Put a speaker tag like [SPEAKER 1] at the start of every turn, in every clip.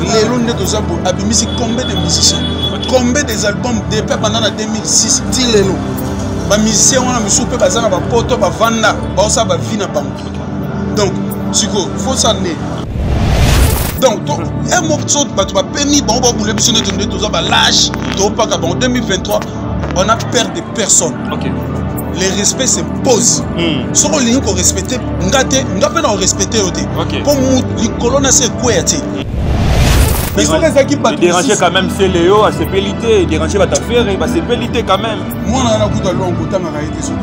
[SPEAKER 1] Lelo nde toza boye, abimisi combien de musiciens, combien des albums depuis abanda na 2006 ti lelo? Bamusicien wana misusu mpe baza na bapoto, bavanda, baosala bavie na bango. Donc sikoyo fosa nde donc to un moko so bato bapemi bango, babule biso neti nde toza balâche, topaka bango. 2023, on a peur de personne. Le respect s'impose. Soki olingi korespecte nga te, nga mpe na korespecte yo te, mpo likolo na se ekweya te. Mais soki ezalaki bato
[SPEAKER 2] déranger quand même, c'est Léo asepeli te, déranger bato affaire basepeli te quand même.
[SPEAKER 1] Mwana wana kuta lwango, otangaka ye te. Soki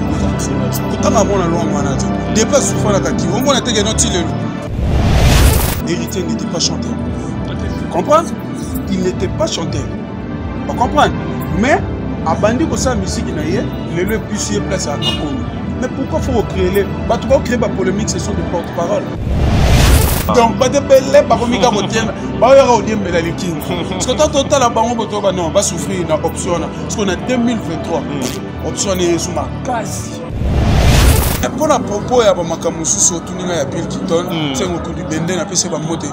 [SPEAKER 1] otanga mwana lwango wana te, depuis asufanaka ki omona teke no ti lelo. Héritier n'était pas chanteur, comprendre, il n'était pas chanteur, ocomprendre, mais abandi kosala misiki na ye. Lelo epesi ye place ya akomi. Mais pourquoi faut kocréer bato baocréer bapolémique? Ce sont des porte parole. Donc bato ebele bakomi kaka kotiemba, baoyaka kodiembela likingi, parce que tant totala bango botoba non, basouffrir na option wana, parce que na 2023 option wana eyesu makasi. Mpo na propos ya bamakambo mosusu otuni ngai ya Bill Clinton, nsengo kundi bende napesi bango te.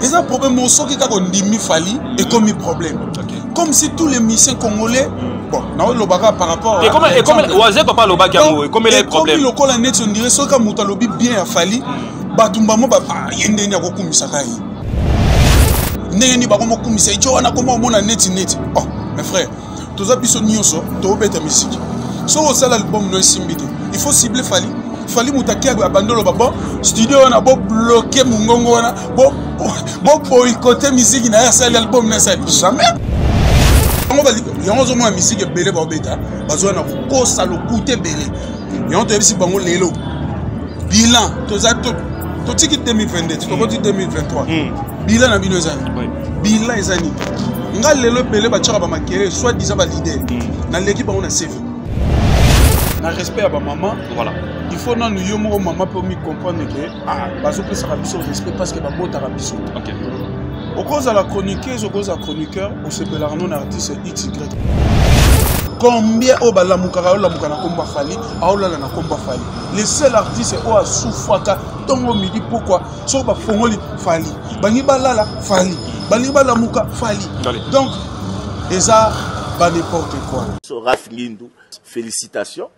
[SPEAKER 1] Eza problème moko soki kaka ondimi Fally, ekomi problème, comme si tous les musiciens congolais, bon, naolobaka par rapport
[SPEAKER 2] Waze papa alobaki yango, ekomeli problème.
[SPEAKER 1] Ekomi lokola neti ondire soki moto alobi bien ya Fally, bato mbamo ye ndenge akokumisaka ye, ndenge nini bakomokumisa ye, tio wana koma omona neti neti. Oh mes frères, toza biso nyonso tobeta misiki. Soki osala album no esimbi te, il faut cibler Fally. Fally moto aki abandi oloba bon studio wana, bobloke mongongo wana, boboykote misiki na ye. Asali album na esali jamais yango. Yango ozomona misiki ebele baobeta, bazwa na kokosa lokuta ebele. Yango toyebisi bango lelo bilan toza, totiki 2022, tokoti 2023. Bilan na bino eza nini? Bilan eza nini? Nga lelo ebele batiaka bamakele, soit disant baleader, naleki bango na CV, na respect ya bamama. Il faut nanu yo moko mama mpe omi comprendre ke ah, bazopesaka biso respect parce que babotaka biso. Okozala chroniqueuse, okozala chroniqueur, osepelaka no na artiste xy. Combien oyo balamukaka, olamuka na kombo Fally, aolala na kombo Fally? Le seul artiste oyo asufaka ntongo, midi, pokwa, soki bafongoli Fally, balingi balala Fally, balingi balamuka Fally. Donc eza ba n'importe quoi.
[SPEAKER 3] So Raf Ngindu, félicitations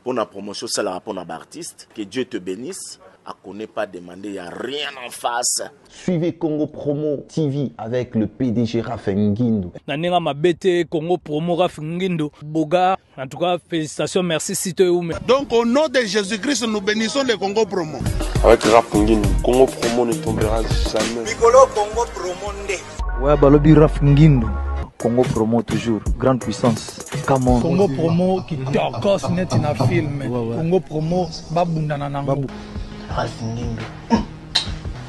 [SPEAKER 3] pour la promotion salaka pour artiste. Que Dieu te bénisse. À connaît pas demander, il y a rien en face.
[SPEAKER 4] Suivez Congo Promo TV avec le PDG Raph Ngindu.
[SPEAKER 5] Na ndenge mabe te, Congo Promo, Raf Ngindu Boga, en tout cas félicitations, merci site oume.
[SPEAKER 1] Donc au nom de Jésus-Christ, nous bénissons le Congo Promo.
[SPEAKER 6] Avec Raph Ngindu, Congo Promo ne tombera jamais.
[SPEAKER 7] Mikolo Congo Promo nde.
[SPEAKER 8] Ouais, balobi Raf Ngindu. Congo Promo toujours, grande puissance. Come on.
[SPEAKER 9] Congo Promo kitokos neti na film. Ouais. Congo Promo babundana nango. Babu.
[SPEAKER 10] Ralph Ngindu.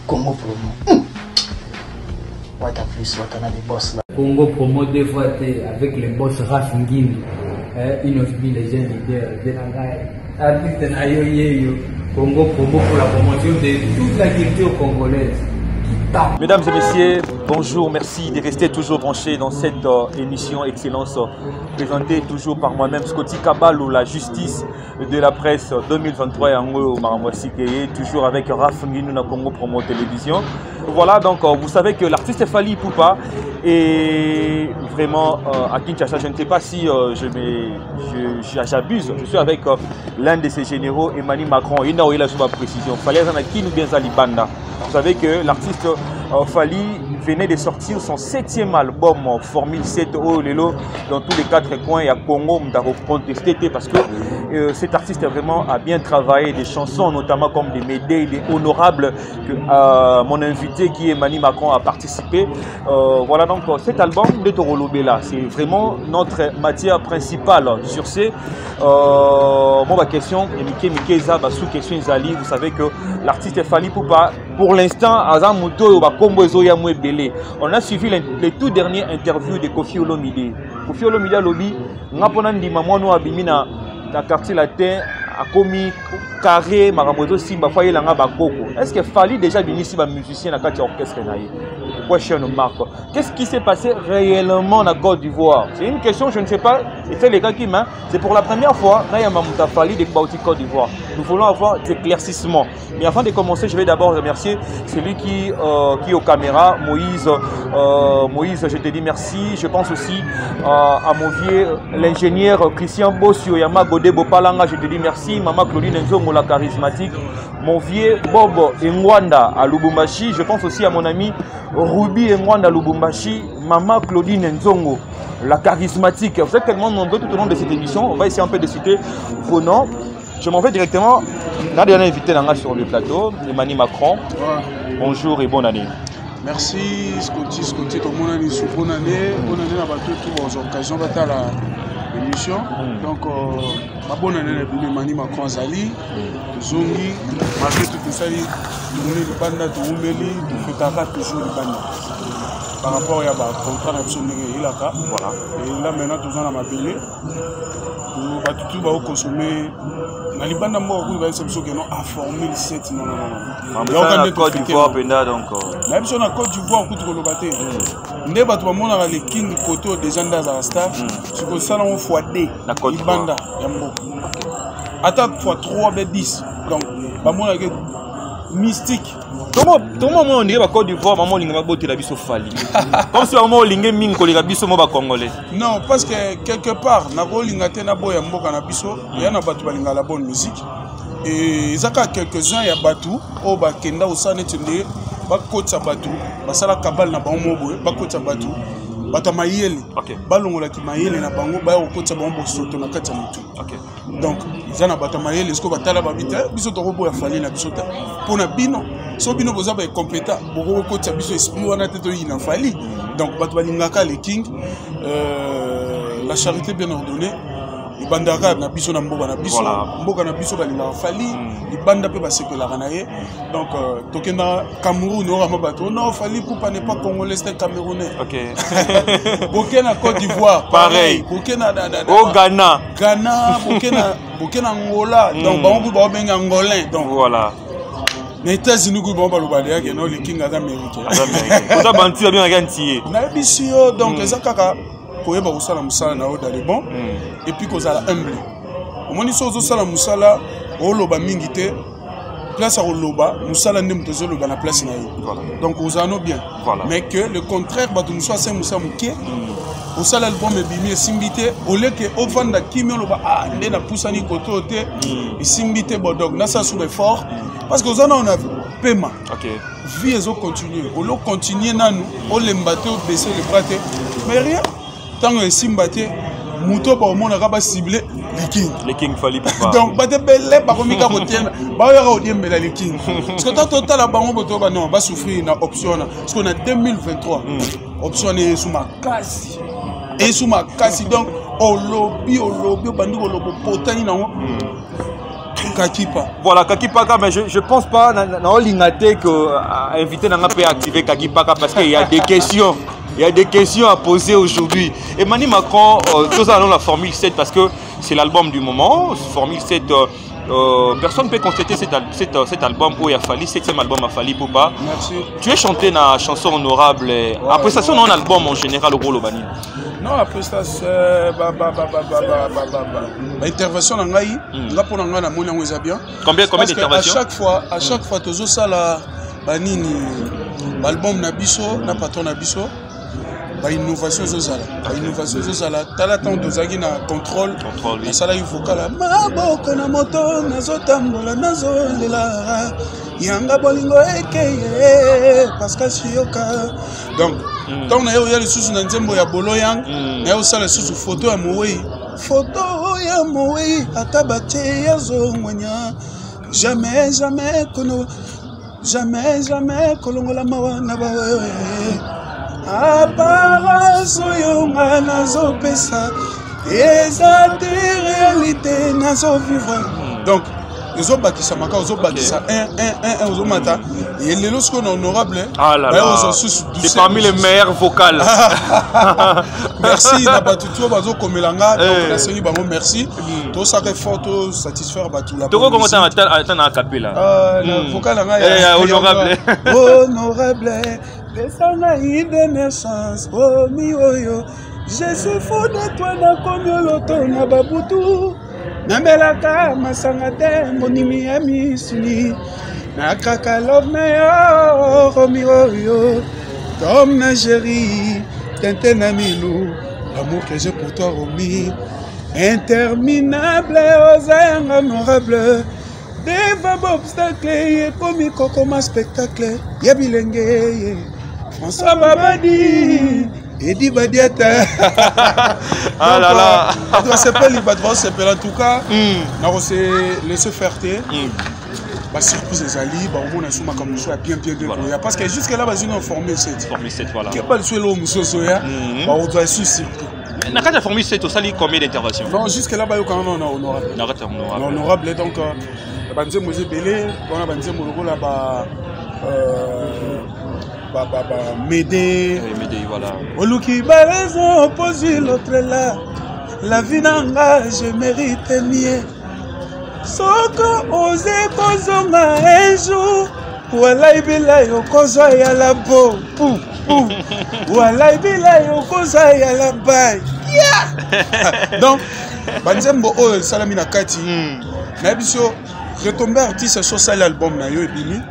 [SPEAKER 10] Congo Promo. What a plus, what another boss là.
[SPEAKER 11] Congo Promo deux fois te avec le boss Raf Ngindu. Eh, Inosbi les jeunes leaders, Benangai, artiste na yo yeyo. Congo Promo pour la promotion de toute la culture congolaise.
[SPEAKER 2] Mesdames et messieurs, bonjour, merci de rester toujours branchés dans cette émission Excellence, présentée toujours par moi-même, Scotty Kabalou, la justice de la presse 2023 yango makambo Keye, toujours avec Raph Ngindu na Congo Promo Télévision. Voilà, donc vous savez que l'artiste Fally Ipupa est vraiment à Kinshasa. Je ne sais pas si j'abuse. Je suis avec l'un de ses généraux, Emmanuel Macron. Il a eu la précision. Fally aza na Kin ou bien aza libanda. Vous savez que l'artiste Fally venait de sortir son septième album, Formule 7 oyo lelo, dans tous les quatre coins, il y a Congo, moto contesté parce que cet artiste vraiment a bien travaillé des chansons, notamment comme des Médées, des Honorables, que mon invité qui est Mani Macron a participé. Voilà donc cet album de Toro Lobela, c'est vraiment notre matière principale sur ces. Bon, bah, question, et Mike Mike eza, bah, sous question ezali, vous savez que l'artiste Fally Ipupa, pour l'instant, aza moto, bah, kombo ezoya mwa ebele. On a suivi les tout derniers interviews de Koffi Olomide. Koffi Olomide alobi, nga pona ndima mwana abimi na quartier latin, Akomi carré, makambo ezosimba, faut ayelanga bakoko. Est-ce que Fally déjà abimisi ba musicien na kati ya orchestre na ye? Pourquoi chaîne marque? Qu'est-ce qui s'est passé réellement na Côte d'Ivoire? C'est une question, je ne sais pas, et c'est les gars qui m'a, c'est pour la première fois, nayamba moto Fally de bauti Côte d'Ivoire. Nous voulons avoir des éclaircissements. Mais avant de commencer, je vais d'abord remercier celui qui est aux caméras, Moïse. Moïse, je te dis merci. Je pense aussi à mon vieux, l'ingénieur Christian Bossio, Yama Godé Bopalanga, je te dis merci. Maman Claudine Nzongo, la charismatique. Mon vieux Bob Ngwanda à Lubumbashi. Je pense aussi à mon ami Ruby Ngwanda à Lubumbashi. Maman Claudine Nzongo, la charismatique. Vous êtes tellement nombreux tout au long de cette émission. On va essayer un peu de citer vos noms. Je m'en vais directement. N'a dernier invité nanga sur le plateau, Emmanuel Macron.
[SPEAKER 1] Ouais.
[SPEAKER 2] Bonjour et bonne année.
[SPEAKER 1] Merci Scotty, Scotty, tout le monde a bonne année, bonne année à tout aux occasions batala émission. Donc ma bonne année na Emmanuel Macron Zali, Zongi, malgré tout ça, tourner le banda, tourner le fêtera toujours le banda. Par rapport à ba contrat na biso ndenge elaka.
[SPEAKER 2] Voilà.
[SPEAKER 1] Et là maintenant toza na mabele. Bato tu bao consommer na libanda mboka kuyi bayebisa biso ke non a formule 7 non non non.
[SPEAKER 2] Na Côte d'Ivoire penda donc.
[SPEAKER 1] Na biso na Côte d'Ivoire kutu koloba te. Nde bato bamonaka le king koto déjà nde azala star. Sikoyo sala ngo fois D
[SPEAKER 2] Na Côte d'Ivoire.
[SPEAKER 1] libanda ya mboka. Ata fois 3 be 10. Donc bamonaka mystique.
[SPEAKER 2] Tomo mo ondire ba Côte d'Ivoire maman olinga babotela biso Fally. Comme si maman olinge mingi koleka biso mo ba congolais.
[SPEAKER 1] Non, parce que quelque part nakolinga te na boya mboka na biso, ya na bato balinga la bonne musique. Et ezaka quelques-uns ya bato oyo bakenda kosala neti nde bakotisa bato, basala kabale na bango moko boye, bakotisa bato, bato ya mayele. Balongolaki mayele na bango, baya kokotisa bango bosoto na kati ya motu. Donc eza na bato ya mayele sikoyo batala babi te, biso tokoboya Fally na biso te. Mpo na bino, so bino boza ba incompétent, bokokotisa biso esprit wana te toyina Fally. Donc bato balingaka le king, la charité bien ordonnée ebandaka na biso na mboka na biso. Mboka na biso balingaka Fally, libanda mpe basekelaka na ye. Donc tokenda Cameroun, oyo kama bato, non, Fally Ipupa n'est pas congolais, c'est un Camerounais. Boke na Côte d'Ivoire,
[SPEAKER 2] pareil.
[SPEAKER 1] Boke na, na, na, na,
[SPEAKER 2] Au Ghana.
[SPEAKER 1] Ghana, boke na, boke na Angola. Donc, bango kutu baobenga Angolais. Donc,
[SPEAKER 2] Voilà.
[SPEAKER 1] Na États-Unis kutu bango baloba deya ke non, le king aza américain.
[SPEAKER 2] Aza américain. Oza bantu ya bien ya ntiye.
[SPEAKER 1] Nayebisi yo, donc, eza kaka koyeba kosala mosala na yo dans le bon, et puis kozala humble. Omoni so ozosala mosala, oloba mingi te, place ya koloba mosala nde moto ozoloba na place na yo. Donc ozala no bien. Mais que le contraire, bato mosusu asali mosala moke, osala album ebimi esimbi te, oleke ovanda kimia oloba, ah, nde napusani koto oyo te, esimbi te, bon, donc nasala suba effort, parce que oza nano na pema. Vie ezo continuer, olo continuer nanu, olemba te, obaisser le bras te, mais rien, ntango esimba te, moto baomonaka ba cible le king.
[SPEAKER 2] Le king Fally Ipupa.
[SPEAKER 1] Donc bato ebele bakomi kaka kotiema, baoyaka kodiembela le king. Parce que tango totala bango boto ba non, ba souffrir na option wana. Parce que na 2023, option wana esu makasi. Esu makasi, donc olobi, olobi, obandi koloba, opotani nango. Kakipa.
[SPEAKER 2] Voilà, Kakipaka, mais je pense pas, na, na, na olinga te que invité nanga peut activer Kakipaka parce qu'il y a des questions. Il y a des questions à poser aujourd'hui. Emmanuel Macron, tous allons la Formule 7 parce que c'est l'album du moment. Formule 7, personne ne peut constater cet album où il a fallu, 7e album a fallu pour pas.
[SPEAKER 1] Merci.
[SPEAKER 2] Tu es chanté dans la chanson honorable.
[SPEAKER 1] Ouais,
[SPEAKER 2] appréciation
[SPEAKER 1] ouais.
[SPEAKER 2] dans l'album en général au gros Lobani.
[SPEAKER 1] Non, après ça, c'est, bah, bah, bah, bah, bah, bah, bah, bah, bah. Bah, intervention na ngai, nga pona ngai na moni yango eza bien.
[SPEAKER 2] Combien, combien
[SPEAKER 1] Parce que
[SPEAKER 2] d'interventions?
[SPEAKER 1] À chaque fois, à chaque fois, tozo sala, ba nini, ba album na biso, na patron na biso, ba innovation ezozala. Ba innovation ezozala. Tala ntango tozalaki na contrôle,
[SPEAKER 2] Contrôle, oui.
[SPEAKER 1] nasalaki vocal ya maboko na moto, nazotambola, nazolela. Yanga bolingo ekeye, Pascal Chioka. Donc, ntango naye oya lisusu na nzembo ya Bolo Yang, naye osala lisusu photo ya Mowei. Photo ya Mowei, ata batie ya zongwenya. Jamais, jamais, kono, jamais, jamais, kolongola mawa na bawe. Apparence oyo nga nazopesa, eza te réalité nazovivre. Donc, Ezobakisa maka, ozobakisa 1 1 1 1, ozomata. Ye lelo sikoyo na honorable.
[SPEAKER 2] Ah là là. C'est parmi les meilleurs vocales.
[SPEAKER 1] Merci na bato to bazokomela nga. Donc nasengi bango merci. Tosaka effort tosatisfaire bato. La
[SPEAKER 2] tokokongo ata na acapella.
[SPEAKER 1] Vocal na ngai.
[SPEAKER 2] Honorable.
[SPEAKER 1] Honorable, pesa ngai dernière chance, omi oyo je suis fou de toi, nakomi oloto na babutu, namelaka masanga te, monimi ya misuni, nakaka love na yo, romi oyo comme na géri tente na milu, l'amour que j'ai pour toi, Romi, interminable, oza yanga honorable. Devant baobstacle ekomi kokoma spectacle ya bilenge ye François Babadi, Edi Badiata.
[SPEAKER 2] Ah là là.
[SPEAKER 1] Bato basepeli, bato basepela. En tout cas, nakose laisser faire te. Basurprise ezali, bakomona so makambo mosusu ya bien bien bien koya, parce que jusque là bazwi na formule 7.
[SPEAKER 2] Formule 7, voilà.
[SPEAKER 1] Keba liso eloko mosusu oya, bakozwa esu surprise.
[SPEAKER 2] Na kati ya formule 7, osali combien d'interventions?
[SPEAKER 1] Non, jusque là bayokanga nano na honorable.
[SPEAKER 2] Na kati ya honorable.
[SPEAKER 1] Na honorable. Donc banzembo eza ebele wana, banzembo lokola ba ba Médée.
[SPEAKER 2] Médée, voilà.
[SPEAKER 1] Oluki baraison, opozwi l'autre là, la vie na nga, je mérite mieux. Soko oze kozonga un jour, walai bilai okozwa ya la bo pu pu, walai bilai okozwa ya la bai. Yeah! Donc banzembo oyo esalami na kati, nayebi so retombe artiste so osali album na yo ebimi,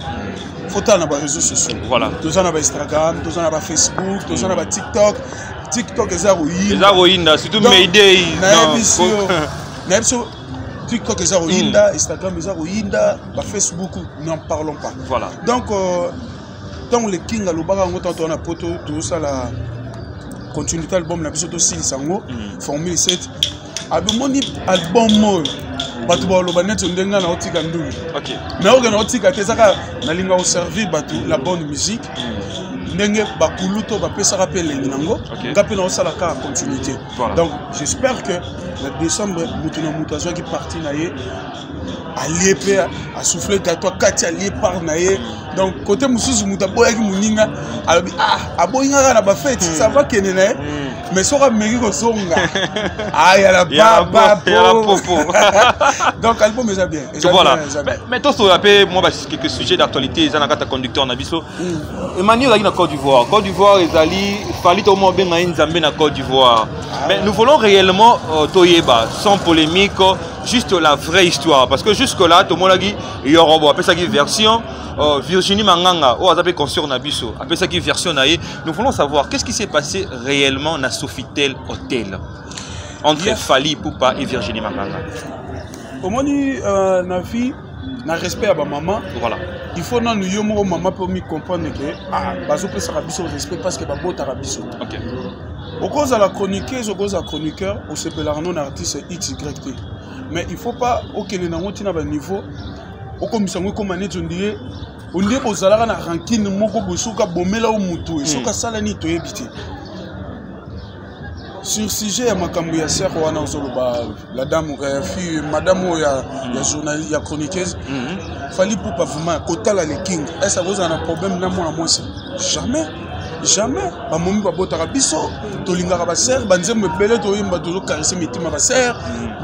[SPEAKER 1] fotala na baréseaux sociaux. Toza na bainstagram, toza na bafacebook, toza na batiktok. TikTok eza koyinda.
[SPEAKER 2] Eza koyinda, surtout Mayday.
[SPEAKER 1] Nayebi so TikTok eza koyinda, Instagram eza koyinda, bafacebook n'en parlons pas. Donc ntango le King alobaka yango, ntango toza na poto, tozosala continuité album na biso, tosilisa yango formule 7, abimoni album oyo, bato baloba neti ndenge nga naotika ndulu. Mais oke naotika te, ezaka nalinga koservir bato la bonne musique, ndenge bakulu to bapesaka mpe elengi nango. Nga mpe naosala kaka continuité. Donc j'espère que na décembre, moto na moto azwaki parti na ye, alie mpe asouffle gâteau akati, alie part na ye. Donc côté mosusu, moto aboyaki moninga, alobi: "Ah, aboyi nga kaka na bafete, ça va, kende na ye." Mais soki ameki kozonga, ayala
[SPEAKER 2] popo.
[SPEAKER 1] Donc album eza bien.
[SPEAKER 2] Voilà. Mais tosola mpe mwa quelques sujets d'actualité eza na kati ya conducteur na biso. Emmanuel azalaki na Côte d'Ivoire. Côte d'Ivoire ezali Fally, tokoma obenga ye Nzambe na Côte d'Ivoire. Mais nous voulons réellement toyeba, sans polémique, juste la vraie histoire, parce que jusque là tomonaki Yorobo apesaki version, Virginie Manganga oyo aza mpe consort na biso apesaki version na ye. Nous voulons savoir qu'est-ce qui s'est passé réellement na Sofitel Hotel entre Fally Ipupa et Virginie Manganga.
[SPEAKER 1] Omoni, na vie, na respect ya bamama, il faut nanu yo moko mama mpe omi comprendre ke ah, bazopesaka biso respect parce que babotaka biso. Okozala chroniqueuse, okozala chroniqueur, osepelaka no na artiste xy te, mais il faut pas okende nango ntina baniveau okomisa yango ekóma neti ondire bozalaka na rancune moko boye. Soki abomela o motu, soki asala nini, toyebi te. Sur sujet ya makambo ya sere wana ozoloba, la dame, fille, madame oyo ya journaliste, ya chroniqueuse, Fally Ipupa vraiment kotala le King ese akozala na problème na mwana mwasi? Jamais, jamais. Bamomi babotaka biso, tolingaka basere, banzembo ebele toyemba, tozokarese mitima basere.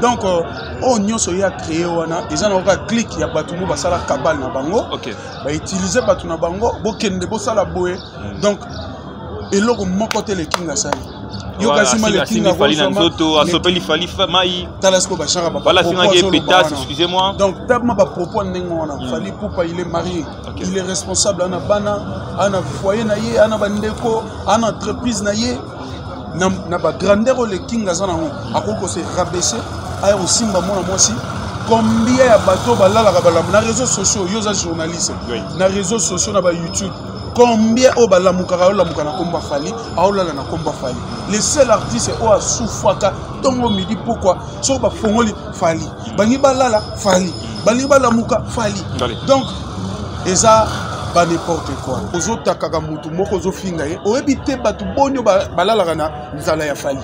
[SPEAKER 1] Donc oyo nyonso ye acréé wana eza na kaka clique ya bato mo basala kabale na bango, bautilize bato na bango, bokende bosala boye. Donc eloko moko te le King asali.
[SPEAKER 2] Yoka nsima le King nzoto asopeli Fally mai.
[SPEAKER 1] Tala sikoyo bachaka.
[SPEAKER 2] Pétasse, excusez-moi.
[SPEAKER 1] Donc tellement bapropos ndenge wana, Fally Ipupa, il est marié, il est responsable, ana bana, ana foyer na ye, ana bandeko, ana entreprise na ye. Na bagrandeur oyo le King aza nango, akoki kose rabaisser aya kosimba mwana mwasi? Combien ya bato balalaka balamu na réseaux sociaux? Yo oza journaliste, na réseaux sociaux, na bayoutube, combien oyo balamukaka, aolamuka na nkombo Fally, aolala na nkombo Fally? Le seul artiste oyo asufwaka ntongo, midi, pokwa, soki bafongoli Fally, balingi balala Fally, balingi balamuka Fally. Donc eza ba n'importe quoi. Ozotakaka motu moko, ozofinga ye, oyebi te bato boni oyo balalaka na nzala ya Fally,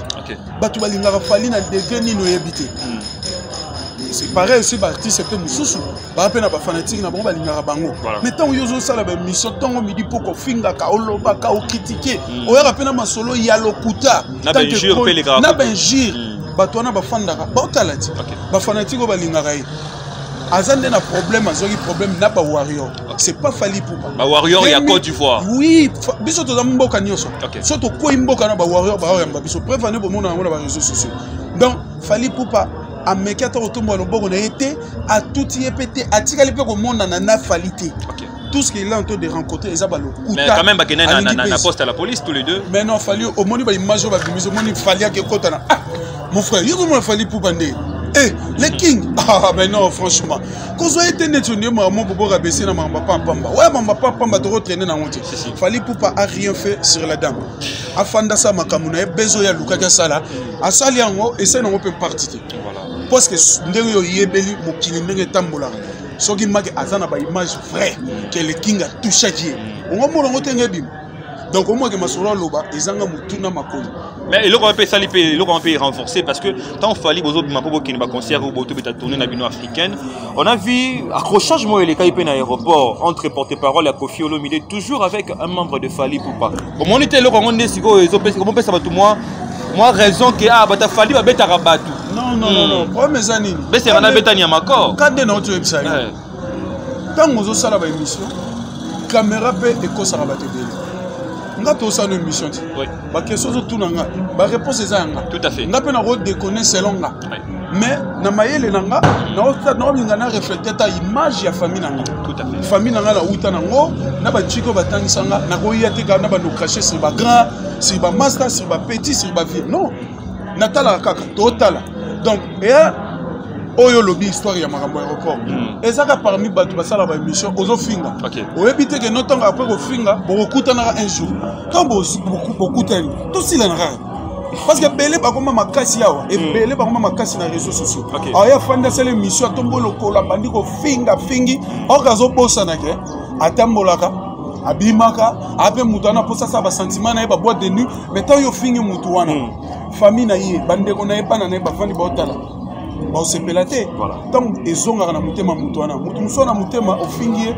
[SPEAKER 1] bato balingaka Fally na degré nini, oyebi te. C'est pareil aussi, baartiste mpe mosusu baa mpe na bafanatike na bango, balingaka bango. Mais ntango yo ozosala baémission ntongo, midi, mpo kofingaka, olobaka, okritike, oyaka mpe na masolo ya lokuta
[SPEAKER 2] na
[SPEAKER 1] bainjure, bato wana bafandaka baotala ti. Bafanatike oyo balingaka ye, aza nde na problème, azwaki problème na bawarrior, c'est pas Fally Ipupa.
[SPEAKER 2] Bawarrior ya Côte d'Ivoire?
[SPEAKER 1] Oui, biso toza mboka nyonso. So tokwei mboka na bawarrior, baoyamba biso. Preuve ane, bomona yango na baréseaux sociaux. Donc Fally Ipupa ameki ata kotombola loboko na ye te, atuti ye mpe te, atikali mpe komonana na Fally te. Tout ce qu'il est en train de rencontrer eza balokuta.
[SPEAKER 2] Mais quand même, bakende na poste à la police tous les deux.
[SPEAKER 1] Mais non, Fally, omoni baimage oyo babimisi, omoni Fally ake kota na, ah mon frère, yo komona Fally Ipupa nde, eh, le King. Ah mais non, franchement, kozwa ye te neti ondie makambo boboka bese na makambo pampamba oya, makambo pampamba tokotraîner nango te. Fally Ipupa a rien fait sur la dame. Afanda sa makambo na ye, bezo oyo alukaki asala, asali yango, esali nango mpe parti te, parce que ndenge oyo oyebeli mokili, ndenge etambolaka, soki maki aza na baimage vrai ke le King atouchaki ye, ongomona yango tenge ebima. Donc omwake masolo aloba ezanga motu na makolo.
[SPEAKER 2] Mais eloko wana mpe esali mpe, eloko wana mpe renforcé, parce que tant Fally bozobima mpo bokende baconcert oyo botobeta tournée na bino africaine, on a vu accrochage moko elekai mpe na aéroport entre porte-parole ya Koffi Olomide toujours avec un membre de Fally Ipupa. Omoni te eloko yango nde sikoyo ezopesa bato mwa raison ke ah, bato Fally babetaka bato?
[SPEAKER 1] Non, non, non, non, problème eza nini?
[SPEAKER 2] Beseka na betani ya makor.
[SPEAKER 1] Ka nde na oti oyebisa yo, ntango ozosala baémission, caméra mpe ekosaka bato ebele. Nga tosala no émission ti, baquestion ozotuna nga, baréponse eza ya nga.
[SPEAKER 2] Tout à fait.
[SPEAKER 1] Nga mpe nakodéconner selon nga, mais na mayele na nga naolinga na refléter ata image ya famille na nga.
[SPEAKER 2] Tout à fait.
[SPEAKER 1] Famille na nga nauta nango na batiki oyo batangisa nga, nakoya te kaka na bandocrache sur bagrand, sur bamaster, sur bapetit, sur bavieux. Non, natalaka kaka, totala. Donc eya oyo olobi, histoire ya makambo ya aéroport, ezaka parmi bato basala baémission, ozofinga, oyebi te ke no ntango après kofinga bokokutanaka un jour. Ntango bokutani, tosilana kaka, parce que ebele bakoma makasi awa, ebele bakoma makasi na réseaux sociaux. Aoya afandi, asala émission, atombo lokolo, abandi kofinga, fingi or azobosana ke atambolaka, abimaka ape moto wana mposa asala basentiment na ye, baboîte de nuit. Mais ntango yo ofingi motu wana, famille na ye, bandeko na ye, bana na ye bafandi baotala, baosepela te. Ntango ezongaka na motema motu wana, motu mosusu na motema ofingi ye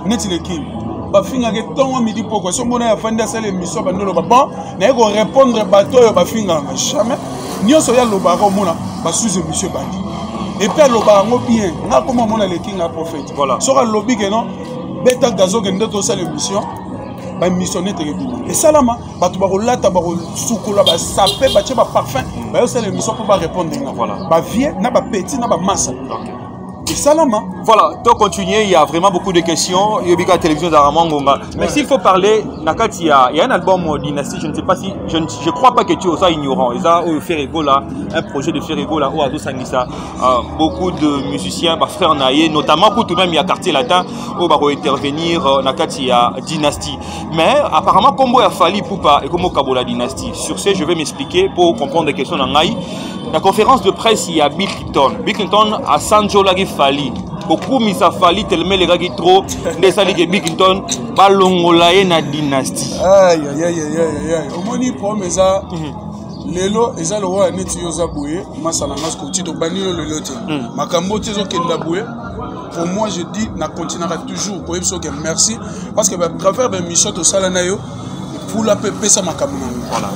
[SPEAKER 1] neti lekini, bafingaka ntongo, midi, pokwa. So mona ye afandi, asala émission, bandi oloba: bon, naye korépondre bato oyo bafingaka. Jamais nyonso ye alobaka, omona basous émission ebandi, et puis alobaka yango bien. Nga koma omona lekinga prophète. Soki alobi ke non, beta gazo, kende tosala émission, baémission nete ebima, esalama, bato bakolata, bakosukola, basape, batie baparfum, bayosala émission mpo barépondre nga, bavieux na bapetit na bamasa, esalama.
[SPEAKER 2] Voilà, to continuer, il y a vraiment beaucoup de questions. Yobika télévision Ngonga. Mais s'il faut parler, nakati, il y a un album Dynastie, je ne sais pas si, je ne je crois pas que tu es ignorant. Il y a Ferre Gola, un projet de Ferre Gola, où azo sangisa, beaucoup de musiciens, bah, frère na ye, notamment pour tout même, il y a Quartier Latin, où va intervenir, nakati, il y a Dynastie. Mais apparemment, kombo ya Fally Ipupa et kombo kabola Dynastie. Sur ce, je vais m'expliquer pour comprendre des questions dans ngai. La conférence de presse, il y a Bill Clinton. Bill Clinton asanjolaki Fally. Kokumisa Fally tellement elekaki trop nde esali ke Bill Clinton balongola ye na Dynastie.
[SPEAKER 1] Ayayayayayay, omoni problème eza lelo, eza lokola neti yo oza boye, masa na nga, koti tobandi yo lelo te, makambo ti ezokenda boye. Pour moi, je dis, na continuera toujours koyebi soki merci, parce que à travers baémission tosala na yo, epula mpe epesa makambo nango.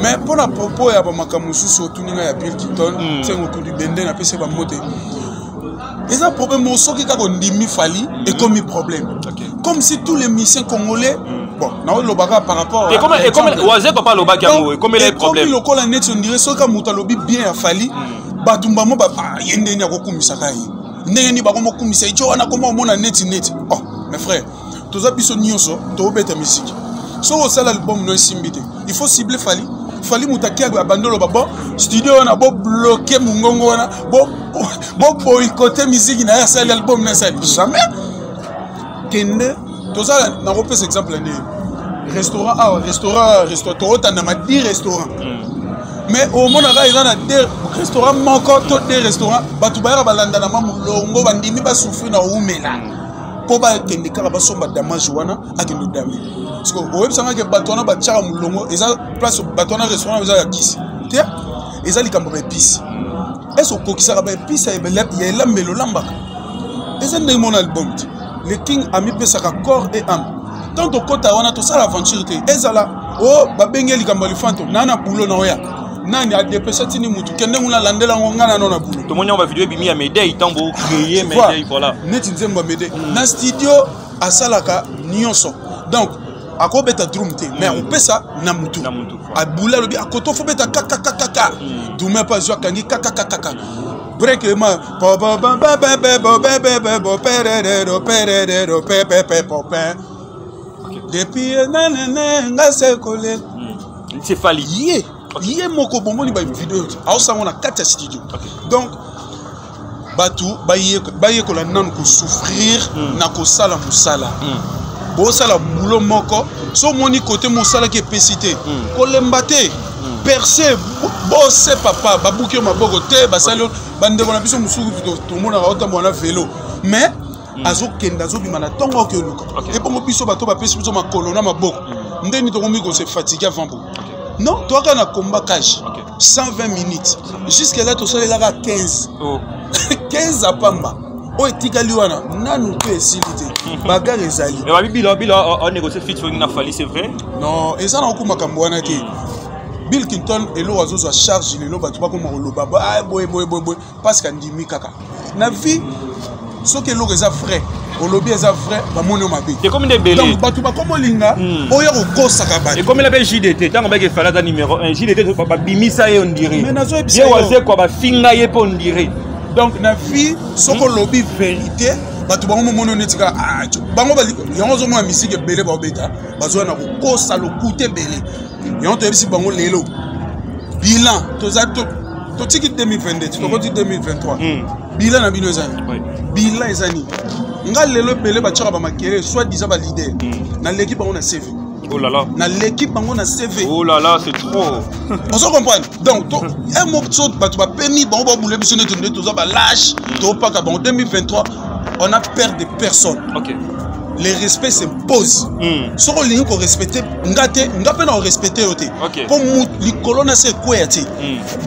[SPEAKER 1] Mais mpo na propos ya bamakambo mosusu otuni ngai ya Bill Clinton, nsengo kudu bende napesi bango te, eza problème moko. Soki kaka ondimi Fally, ekomi problème, comme si tous les musiciens congolais, bon, naolobaka par rapport
[SPEAKER 2] Waze papa alobaki yango, ekomela problème.
[SPEAKER 1] Ekomi lokola neti ondire soki moto alobi bien ya Fally, bato mbamo ye ndenge akokumisaka ye, ndenge nini bakomokumisa ye, tio wana koma omona neti neti. Oh mes frères, toza biso nyonso tobeta misiki. Soki osala album no esimbi te, il faut cibler Fally. Fally moto aki abandi oloba: bon, studio wana bobloquer mongongo wana, boboycotter misiki na ye, asali album na esali jamais. Kende toza, nakopesa exemple ya ndenge restaurant awa, restaurant tootandama 10 restaurant, mais omonaka eza na deux restaurant moko to deux restaurant, bato bayaka balanda ma molongo, bandimi basouffrir na oumela mpo bakende kaka basomba damage wana, akende dame. Parce que oyebisanga ke bato wana batiaka molongo, eza place bato wana, restaurant eza ya kisi te, eza likambo baepisi. Ese okokisaka baepise ya elambelo olambaka? Eza ndenge mona album te. Le King amipesaka corps et âme. Tant tokɔta wana, tosala aventure te. Ezala o oh, babengi likambo ya lifanto na na bulo na oya nani adepesa tini mutu kende nguna alandela yango ngai nano na bulo.
[SPEAKER 2] Tomoni yango bavideo ebimi ya Medei ntango créer Medei, voilà.
[SPEAKER 1] Neti nzembo ya Medei na studio asalaka nyonso, donc akobeta drum te, mais akopesa na mutu abula, alobi akoto fo beta kakakakaka dume mpe azwi akangi kakakakaka break ma depuis nanene nga sekole.
[SPEAKER 2] C'est Fally.
[SPEAKER 1] Ye ye moko bomoni bavideo aosango na kati ya studio. Donc bato bayekola nanu kosouffrir na kosala mosala. Bosala boulot moko, so omoni kote mosalaki epesi te, kolemba te. Perce bose papa babuki yo maboko te, basali bandeko na biso mosusu tomonaka otambola na velo, mais azokende, azobima na ntongo, oke oluka. Ebongo biso bato bapesi biso makolo na maboko, ndeni tokomi kose fatigue avant bo non, toyaka na combat cage 120 minutes. Jusque là tosalelaka 15 15 apamba oyo etikali wana nanu mpe esili te, bagarre ezali.
[SPEAKER 2] Babi bilo bilo onégocie featuring na Fally, c'est vrai?
[SPEAKER 1] Non, eza na oku makambo wana te. Bill Clinton eloko azozwa charge lelo, bato bakoma koloba boye boye boye boye parce que andimi kaka na vie. Soki eloko eza vrai, olobi eza vrai, bamoni yo mabe.
[SPEAKER 2] Ekomi nde ebele.
[SPEAKER 1] Donc bato bakoma olinga oyo kokosaka bato.
[SPEAKER 2] Ekomela mpe JDT ntango baki Fally aza numéro 1, JDT babimisa ye ondire.
[SPEAKER 1] Mais nazoyebisa
[SPEAKER 2] ye Wazekwa bafinga ye mpe ondire.
[SPEAKER 1] Donc na vie, soki olobi vérité, bato bango momoni neti kaka bango yango. Ozomona misiki ebele baobeta, bazoya na kokosa lokuta ebele. Yango toyebisi bango lelo, bilan toza totiki 2022, tokoti 2023. Bilan na bino eza nini? Bilan eza nini? Nga lelo ebele batiaka bamakele, soit disant baleader, naleki bango na CV.
[SPEAKER 2] Oh là là.
[SPEAKER 1] Naleki bango na CV.
[SPEAKER 2] Oh là là, c'est trop.
[SPEAKER 1] Ozo comprendre? Donc to un mot, so bato bapemi bango, babule biso neti nde toza balâche, topaka bango. 2023, on a peur de personne. Le respect s'impose. Soki olingi korespecte nga te, nga mpe na korespecte yo te, mpo likolo na se ekweya te.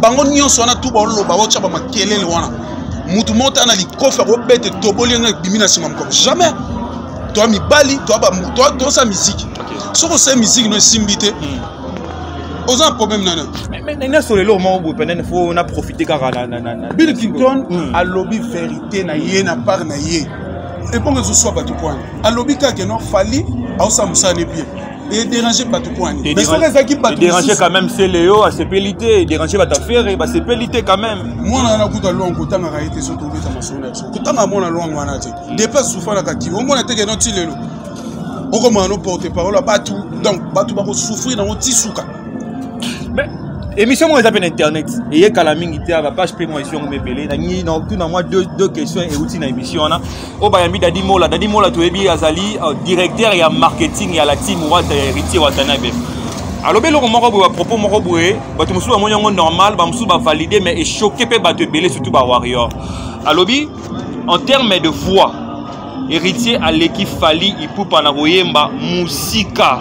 [SPEAKER 1] Bango nyonso wana tu baoloba, baotya bamakelele wana, mutu moko ta na likofi akobete toboli nga ebimi na nsima mokolo. Jamais. Toa mibali, tosala miziki. Soki osali miziki no esimbi te, oza na problème nana.
[SPEAKER 2] Nyonso lelo moko boye pene fo na profite kaka.
[SPEAKER 1] Bill Clinton alobi vérité na ye na part na ye, ebongo ezoswa bato kwani. Alobi kaka no Fally aosala mosala ne bien, edérange bato kwani. Mais soki ezalaki bato
[SPEAKER 2] dérange quand même, c'est Léo asepeli te, dérange bato affaire basepeli te quand même.
[SPEAKER 1] Mwana wana kuta lwango kotangaka ye te. So tobeta masolo na biso, kotanga mwana lwango wana te. Depuis asufanaka ti omona teke no ti lelo okomaka no porte parole ya bato. Donc bato bakosouffrir nango ti suka.
[SPEAKER 2] Mais émission moko eza mpe na internet, eyekala mingi te, bapage mpe mwa émission yango ebele. Nangi tuna mwa deux questions euti na émission wana oyo bayambi Dadi Mola. Dadi Mola, toyebi azali directeur ya marketing ya la team Wata ya Héritier Watanabe. Alobi eloko moko boye, bapropos moko boye, bato mosusu bamoni yango normal, bamosusu bavalide, mais echoke mpe bato ebele, surtout bawarrior. Alobi en terme de voix, Héritier aleki Fally Ipupa na koyemba musika.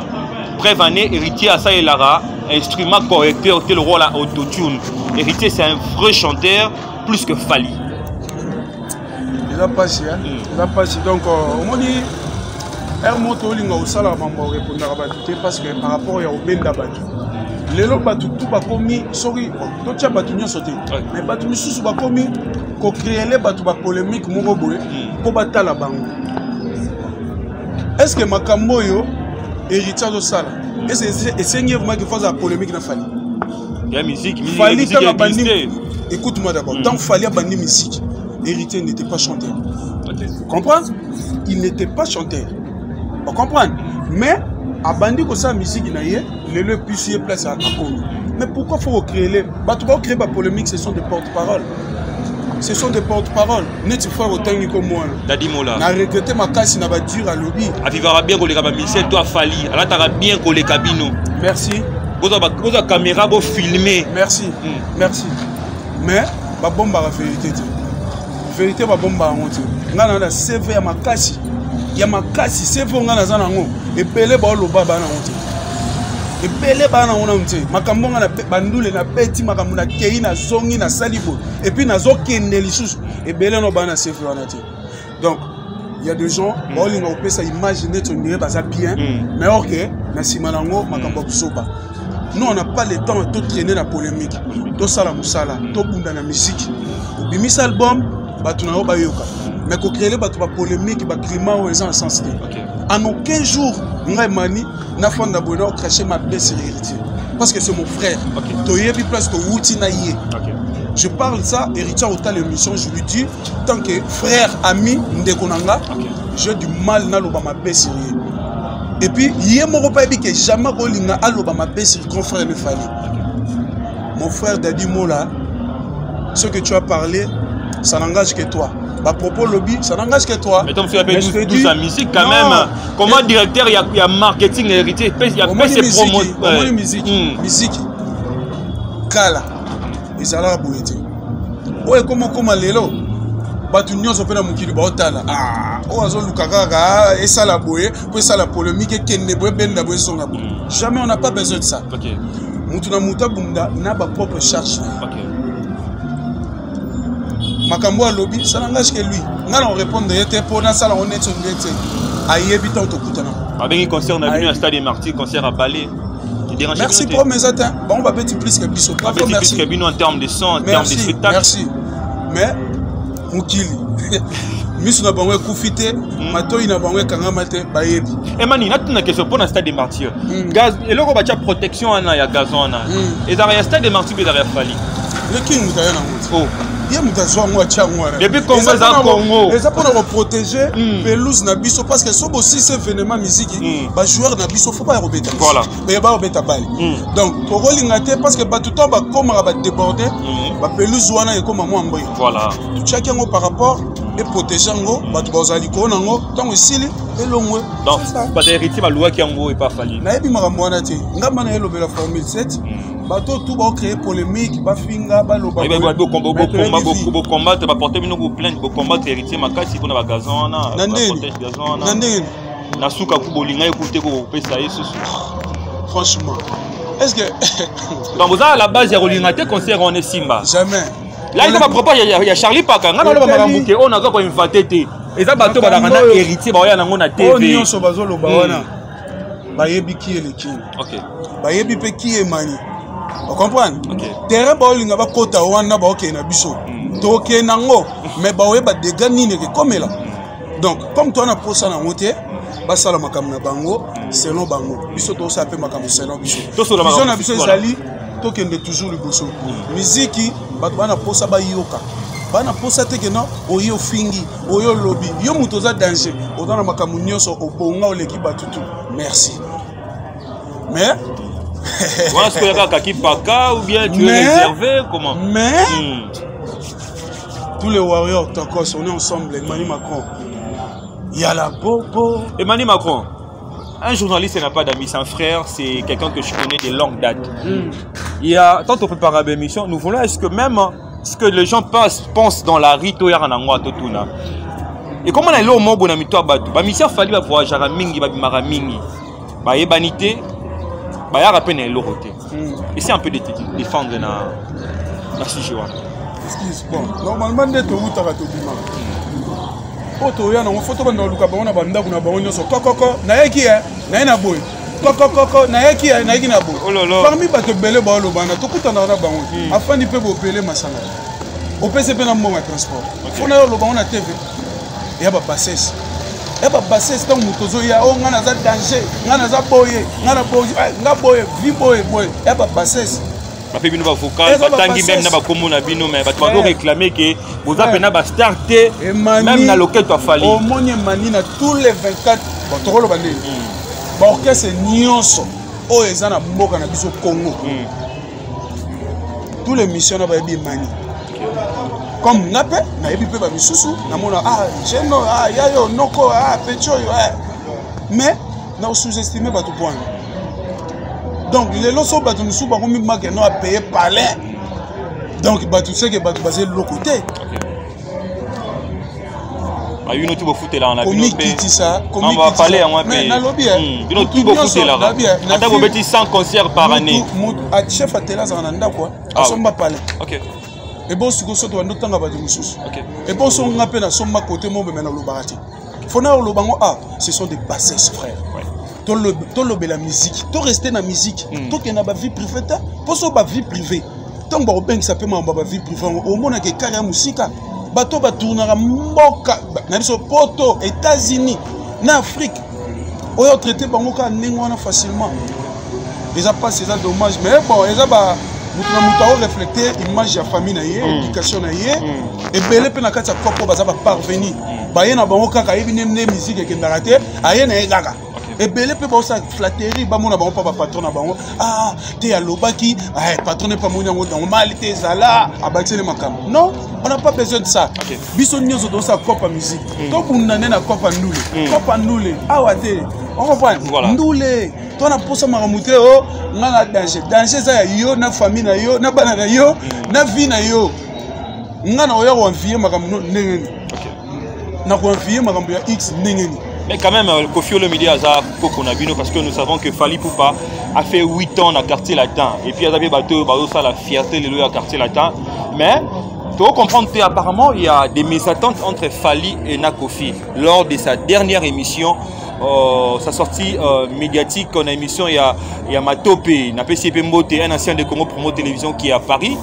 [SPEAKER 2] Preuve année, Héritier asalelaka instrument correcteur te, le rôle à autotune. Héritier, c'est un vrai chanteur plus que Fally.
[SPEAKER 1] Eza mpasi, eza mpasi. Donc omoni ere moto olinga osalaka mambo, orépondaka bato te, parce que par rapport ya kobenda bato lelo, bato tu bakomi, soki totya bato nyonso te, mais bato misusu bakomi kocréele bato bapolémique moko boye mpo batala bango. Est ce que makambo oyo Héritier azosala esengi vraiment qu'il faut azala polémique na Fally?
[SPEAKER 2] Ya musique.
[SPEAKER 1] Fally ntango abandi, écoute-moi d'abord, tant Fally abandi musique, Héritier n'était pas chanteur. Vous comprendre? Il n'était pas chanteur, vous comprendre? Mais abandi kosala musique na ye, lelo epesi ye place akomi. Mais pourquoi faut recréer? Bato baocréer bapolémique, ce sont des porte-parole, ce sont des porte-parole. Neti frère otangi komwana.
[SPEAKER 2] Dadi Mola.
[SPEAKER 1] Na regrette makasi na badure alobi.
[SPEAKER 2] Avivaka bien koleka bamisel to afali, alataka bien koleka bino.
[SPEAKER 1] Merci.
[SPEAKER 2] Bozwa caméra, bofilme.
[SPEAKER 1] Merci. Merci. Mais babombaka vérité te, vérité babombaka yango te. Ngai na na CV ya makasi, ya makasi. CV oyo ngai naza nango, ebele baoloba baa nango te. Ebele baa nango nanu te. Makambo nga na bandule nabeti, makambo nakei, nazongi, nasali boye, et puis nazokende lisusu. Ebele no baa na CV wana te. Donc il y a des gens baolinga kopesa image neti on dirait baza bien, mais or que na nsima nango makambo ya kosoba. Nous, on n'a pas le temps to traîner na polémique. Tosala mosala, tobunda na musique, obimisa album, bato na yo bayoka. Mais kocréer bato bapolémique, baclimat oyo eza na sens te. En aucun jour ngai Mani nafanda boye na ocrache mabe sur Héritier, parce que c'est mon frère. Toyebi place towuti na ye. Je parle ça, Héritier ota l'émission, je lui dis, tant que frère, ami, ndeko na nga, j'ai du mal naloba mabe sur ye. Et puis ye moko mpe ayebi ke jamais kolinga aloba mabe sur grand frère ne Fally. Mon frère Dadi Mola, ce que tu as parlé, ça n'engage que toi. Bapropos lobi, ça n'engage que toi.
[SPEAKER 2] Mais comme tu appelles
[SPEAKER 1] Mais je te
[SPEAKER 2] 12
[SPEAKER 1] dis-
[SPEAKER 2] à musique quand
[SPEAKER 1] Non.
[SPEAKER 2] même. Comment directeur, il y a marketing Héritier, il y a
[SPEAKER 1] Omoni
[SPEAKER 2] PC
[SPEAKER 1] musique,
[SPEAKER 2] promo.
[SPEAKER 1] omoni musique, musique kala ezalaka boye te. Oyo ekoma okoma lelo, bato nyonso mpe na mokili baotala. Ah, oyo azoluka kaka esala boye mpo esala polémique, ekende boye, ebenda boye, esonga boye. Jamais, on n'a pas besoin de ça. Mutu na mutu abunda na bapropre charge na ye. Makambo alobi, ça n'engage que lui. Nga na korépondre ye te mpo nasala yango neti onge te. Ayebi ntango tokutana.
[SPEAKER 2] Babengi concert na bino ya Stade des Martyrs, concert à balai. Dérange.
[SPEAKER 1] Merci. Pro eza te, bango babeti plus que biso. Bravo.
[SPEAKER 2] Babeti plus
[SPEAKER 1] Merci.
[SPEAKER 2] que bino en termes de son, en termes de
[SPEAKER 1] Merci.
[SPEAKER 2] spectacle.
[SPEAKER 1] Merci, mais mokili, miso na bango ekufi te, matoi na bango ekangama te, bayebi.
[SPEAKER 2] Emani, natuna question mpo na Stade des Martyrs. Gaz, eloko batya protection wana ya gazon wana, ezalaka ya Stade des Martyrs mpe ezalaka ya Fally?
[SPEAKER 1] Leki moto aya nango te.
[SPEAKER 2] Oh.
[SPEAKER 1] Ye moto azwa yango, atia yango wana.
[SPEAKER 2] Depuis Congo
[SPEAKER 1] Eza
[SPEAKER 2] eza Congo.
[SPEAKER 1] Eza mpona koprotéger pelouse na biso, parce que so bosisi événement musique, bajoueur na biso fo baya kobeta. Baya bakobeta bale. Donc tokolinga te, parce que bato ntango bakomaka badéborde, bapelouse wana ekóma mwa mbri. Totiaki yango par rapport eprotege yango, bato bazala likolo nango, ntango esili elongwe.
[SPEAKER 2] Donc bato Héritier baluwaki yango epa Fally?
[SPEAKER 1] Nayebi makambo wana te. Ngamba na elobela Formule 7, bato tu baocréer polémique, bafinga, baloba.
[SPEAKER 2] Bocombattre, baporte bino plainte, bocombattre Héritier makasi mpona bagazon wana.
[SPEAKER 1] Na ndeni?
[SPEAKER 2] Baprotège gazon wana.
[SPEAKER 1] Na ndeni?
[SPEAKER 2] Na suka ku bolinga ye ku te kopesa ye susu.
[SPEAKER 1] Franchement, est ce que
[SPEAKER 2] Donc boza à la base ya kolinga te concert wana esimba?
[SPEAKER 1] Jamais.
[SPEAKER 2] Là eza bapropos ya Charlie Paka. Nga naloba makambo ke oyo naza koinventer te, eza bato balaka na Héritier, baoya nango na
[SPEAKER 1] Oyo
[SPEAKER 2] TV.
[SPEAKER 1] Nyonso bazoloba wana, bayebi ki eleki. Bayebi mpe ki emani, ocomprendre? Terrain baolinga bakota wana, baokende na biso, tokokende nango, mais baoyeba dega nini ekekomela. Donc comme toa na posa nango te, basala makambo na bango selon bango, biso tokosala mpe makambo selon biso.
[SPEAKER 2] Tosolola
[SPEAKER 1] Vision
[SPEAKER 2] makambo
[SPEAKER 1] na biso
[SPEAKER 2] mosusu, voilà.
[SPEAKER 1] ezali tokende toujours liboso. Miziki, bato bana posa bayoka, bana posa te ke non, oye ofingi, oye olobi, yo moto oza danger, oza na makambo nyonso, obonga, oleki bato tu. Merci, mais
[SPEAKER 2] Wana sikoyo kaka kipaka ou bien tu es réservé, comment?
[SPEAKER 1] Mais tous les warriors tokos, on est ensemble. Emmanuel Macron, Yala Bobo.
[SPEAKER 2] Emmanuel Macron, un journaliste n'a pas d'amis, c'est un frère, c'est quelqu'un que je connais de longue date. Il y a, tant on prépare l'émission, nous voulons, est-ce que même ce que les gens pensent dans la rue, toyaka nango atotuna. Et comment on a l'homme bon ami toi bato, ba mission Fally ba voyager mingi, ba bimara mingi. Ba yebanité, ba ya peine eloko te. Essaie un peu de te défendre na sujet wana.
[SPEAKER 1] Excuse, bon, normalement nde towutaka, tobimaka, oyo toya nango fo tobanda koluka bango na bandako na bango nyonso. Kokoko nayeki ye, naye na boye, kokokoko nayeki ye, nayeki na boye. Parmi bato ebele baolobana, tokutanaka na bango, afandi mpe bopele masanga, opesi mpe na mbongo ya transport, fo na yo oloba ngo na TV eya babassesse, ya babassesse. Ntango moto ozoya o ngai naza danger, ngai naza boye, ngai na boye, nga boye, vi boye boye, ya babassesse.
[SPEAKER 2] Bape bino bavocal, batangi même na bakombo na bino, mais bato bazo réclamer ke boza mpena bastar te, même na loketo a Fally.
[SPEAKER 1] Omoni Emani, na tous les 24, bon, tokoloba ndeni, baorchestre nyonso oyo eza na mboka na biso Congo, tous les missions na bayebi Emani comme nga mpe nayebi mpe bamisusu namona, ah jeno, ah yayo noko, ah peti oyo, ah. Mais na sous-estime bato bwana. Donc lelo so bato mosusu bakomi makeno apaye palin, donc bato seke bato baza eloko te.
[SPEAKER 2] Bino ti bofutelaka na bino mpe.
[SPEAKER 1] Komikitisa.
[SPEAKER 2] Bapale yango mpe.
[SPEAKER 1] Nalobi
[SPEAKER 2] bino ti bofutelaka ata bobeti 100 concert par année.
[SPEAKER 1] Chef atela azalaka na ndako, asomba palais. Ebo sikoyo so tobandi otanga bato mosusu, ebo so nga mpe nasomba kote mo meme, nalobaka te. Fona oloba ngo, ah, ce sont des bassesses, frère. Tolobela musique, toreste na musique, tokende na bavie privée te. Mpo so bavie privée, ntango bakobengisa mpe makambo ya bavie privée yango, omonaka ekare ya mosika. Bato batournaka mboka na biso, Poto, États-Unis na Afrique, oyo traité bango kaka ndenge wana facilement. Eza mpasi, eza dommage, mais bon, eza ba moto na moto aoreflecte image ya famille na ye, éducation na ye. Ebele mpe na kati ya kopo baza baparvenu, baye na bango kaka, ayebi nde nde musique ekendaka te, aye na ye kaka. Ebele mpe baosala flatterie, bamona bango mpa bapatron na bango. Ah te, alobaki patron epa moni yango normal te, ezala abakiseli makambo. Non, on n'a pas besoin de ça. Biso nyonso tozosala copa musique, tobunda nde na copa ndule, copa ndule awa te, ocomprendre ndule to na posa makambo te. O nga na danger, danger eza ya yo na famille na yo na bana na yo na vie na yo. Nga na oya koenvie makambo ndenge nini? Na koenvie makambo ya x ndenge nini?
[SPEAKER 2] Mais quand même, Koffi Olomide aza koko na bino, parce que nous savons que Fally Ipupa a fait 8 ans dans Quartier Latin. Et puis aza bato bazo la fierté lelo ya Quartier Latin. Mais tu comprendre apparemment il y a des mésententes entre Fally et na Koffi. Lors de sa dernière émission, sa sortie médiatique en émission, il y a Matopé, na PCP Mbote, un ancien de Congo Promo Télévision qui est à Paris.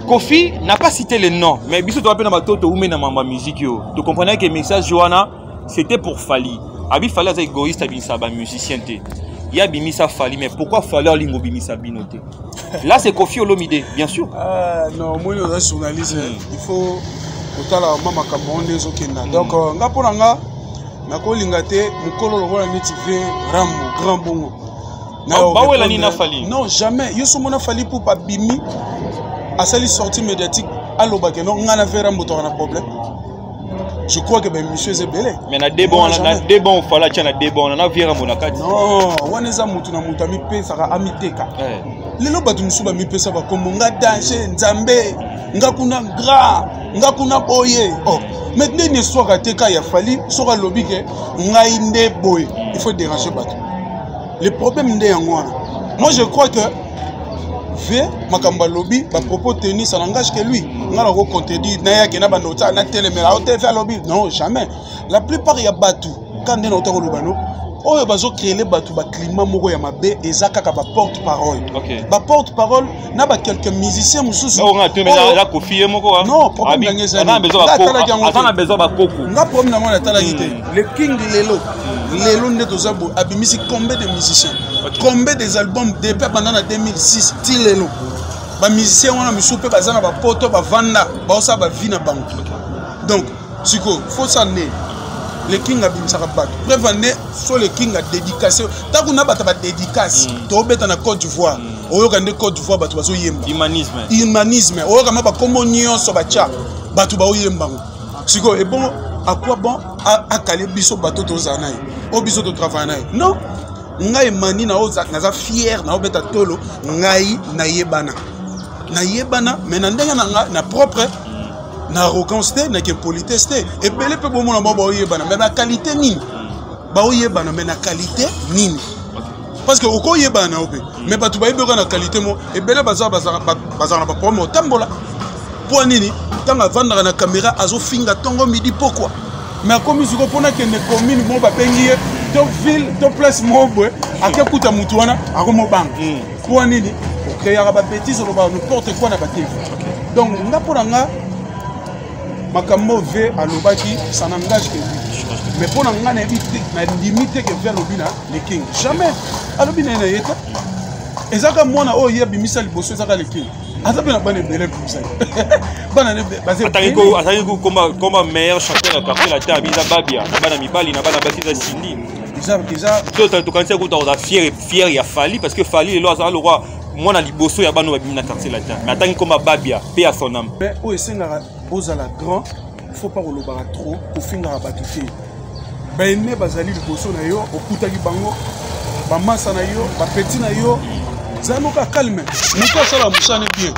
[SPEAKER 2] Koffi n'a pas cité le nom, mais biso to na batoto ou na mamba musique yo. Tu comprenais que message wana c'était pour Fally. Abi Fally aza égoïste, abimisa ba musicien te. Ya bimisa Fally, mais pourquoi Fally alingo bimisa bino te? Là c'est Koffi Olomide, bien sûr.
[SPEAKER 1] Ah non, moi oza journaliste, il faut kotala ma makambo nde ezokenda. Donc nga mpo na nga nakolinga te mokolo lokola neti ve Rambo grand bongo.
[SPEAKER 2] Bawela nini na Fally?
[SPEAKER 1] Non, jamais. Yo so mona Fally mpo babimi asali sortie médiatique, alobake non, ngai na ve Rambo toka na problème. Je crois que baémission eza ebele.
[SPEAKER 2] Mais na debo na debo, Fally atia na debo na vie Rambo na kati.
[SPEAKER 1] Non, wana eza motu na motu amipesaka, amiteka. Lelo bato mosusu bamipesa bakombo: nga danger, Nzambe, nga kuna grand, nga kuna boye. Oh, mais ndeni eswaka te ka ya Fally soki alobi ke ngai nde boye, il faut déranger bato. Le problème nde yango wana. Moi je crois que ve makambo alobi, bapropos tenus, ça n'engage que lui. Nga nako contredire nayake na bando ota natelemela o te. Ve alobi non, jamais. La plupart ya bato ka nde nauta koloba no, oyo bazocréele bato baclimat moko ya mabe, eza kaka baporte parole, baporte parole na baquelques musiciens mosusu.
[SPEAKER 2] Koffi ye moko.
[SPEAKER 1] Non, problème nange
[SPEAKER 2] ezali na besoin bakoko.
[SPEAKER 1] Nga problème nango natalaki te. Le King lelo, lelo nde toza boye, abimisi combien de musiciens, combien des albums depuis abanda na 2006 ti lelo? Bamusicien wana misusu mpe baza na bapoto, bavanda, baosala bavie na bango. Donc sikoyo fosa nde Le King abimisaka bato. Preuve nde so Le King adédicace, ntango na bato badédicace, tobeta na Côte d'Ivoire, oyoka nde Côte d'Ivoire bato bazoyemba.
[SPEAKER 2] Humanisme.
[SPEAKER 1] Humanisme, oyoka ma bakombo nyonso batya, bato baoyemba ngo. Sikoyo ebongo à quoi bon akale biso bato tozala na ye, oyo biso totravaille na ye? Non, ngai emani naza fier, naobeta tolo. Ngai nayebana, nayebana, mais na ndenge na nga na propre, na arrogance te, na impolitesse te. Ebele mpe bomona bao baoyebana, mais na qualité nini baoyebana? Mais na qualité nini? Parce que okoyebana na yo mpe, mais bato bayebi oka na qualité mo. Ebele bazalaka na baproblème otambola. Mpo nini? Ntango avandaka na caméra, azofinga ntongo, midi, pokwa, mais akomi sikoyo mpona akende commune moko, babengi ye to ville to place moko boye, akekuta mutu wana, akomobanga. Mpo nini? Okreaka babêtises, olobaka n'importe quoi na batv. Donc nga, mpo na nga, makambo ve alobaki, ça n'engage que lui. Mais mpo na nga, nayebi te, nandimi te ke ve alobi na Le King. Jamais alobi na ye na ye te. Ezaka mwana oyo ye abimisa liboso, ezaka Le King. Aza mpe na bana ebele, bimisa bana.
[SPEAKER 2] Azalaki komba meilleur chanteur ya Quartier Latin, abiza Babia na bana mibali, na bana basi eza Cindy.
[SPEAKER 1] Eza
[SPEAKER 2] Tokanisi kuta koza fier, fier ya Fally, parce que Fally lelo azala lokwa mwana liboso ya bana oyo babimi na Quartier Latin, mais atangi komba Babia, mpe ya son âme.
[SPEAKER 1] Mais oyo esengaka ozala grand, faut pas kolobaka trop, kofingaka bato te. Baene bazali liboso na yo, okutaki bango, bamasa na yo, bapeti na yo, zala noka calme. Moto asala mosala bien,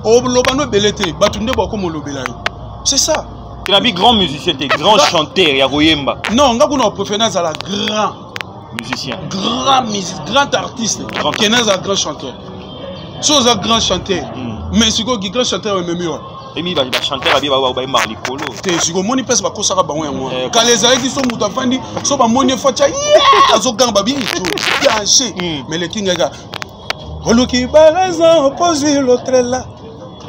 [SPEAKER 1] oloba no ebele te, bato nde bakomolobela yo. C'est ça.
[SPEAKER 2] Tinabi grand musicien te, grand chanteur ya koyemba.
[SPEAKER 1] Non, nga kuna préfère nazala grand
[SPEAKER 2] musicien.
[SPEAKER 1] Grand musicien, grand artiste. Grand que nazala grand chanteur. So oza grand chanteur. Mais sikoyo ki grand chanteur ememi wa.
[SPEAKER 2] Emi ba chanteur abi ba ba yemba likolo.
[SPEAKER 1] Te sikoyo omoni place bakosaka bango yango wana. Kala ezalaki so moto afandi so bamoni efatia azoganga babi danger. Mais le king eka oluki baraison opozwi l'autre là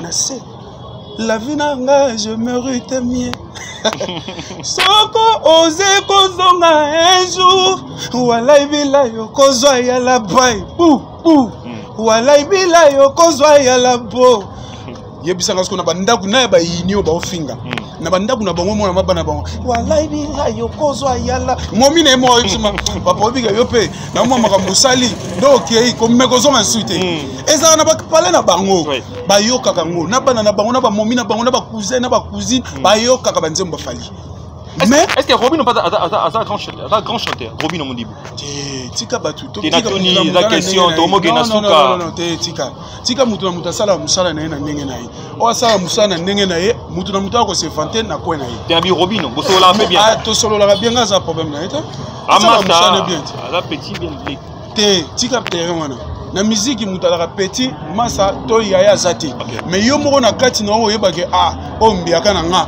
[SPEAKER 1] na se la vie na nga je mérite mieux soko oze kozonga un jour walai bilai okozwa ya la bai bu bu walai bilai okozwa ya la bo. Yebisanga siko na bandako na ya bayini oyo baofinga na bandako na bango mona mabana bango walai bilai okozwa yala momi na ye moko ayebisima papa obika yo mpe na mwa makambo osali do okei komeka ozonga nsu te. Ezalaka na bapale na bango bayokaka yango na bana na bango na bamomi na bango na bacousin na bacousine bayokaka banzembo bafali.
[SPEAKER 2] Mais est-ce que Robin pas un grand chanteur, un grand chanteur Robin Mondibu?
[SPEAKER 1] Tika batu
[SPEAKER 2] to tika Tony la question to moke na suka.
[SPEAKER 1] Non non, te tika. Tika mutu na mutu asala musala na ye na ndenge na ye. O asala musala na ndenge na ye, mutu na mutu ako se vanter na coin na ye.
[SPEAKER 2] Te abi Robin, bosola fait bien.
[SPEAKER 1] Ah to solo la bien ngaza problème na ye te.
[SPEAKER 2] Asala musala bien. Aza petit bien.
[SPEAKER 1] Te tika terrain wana. Na musique mutu alaka petit masa to yaya aza te. Mais yo moko na kati na oyeba ke ah o mbiaka na nga.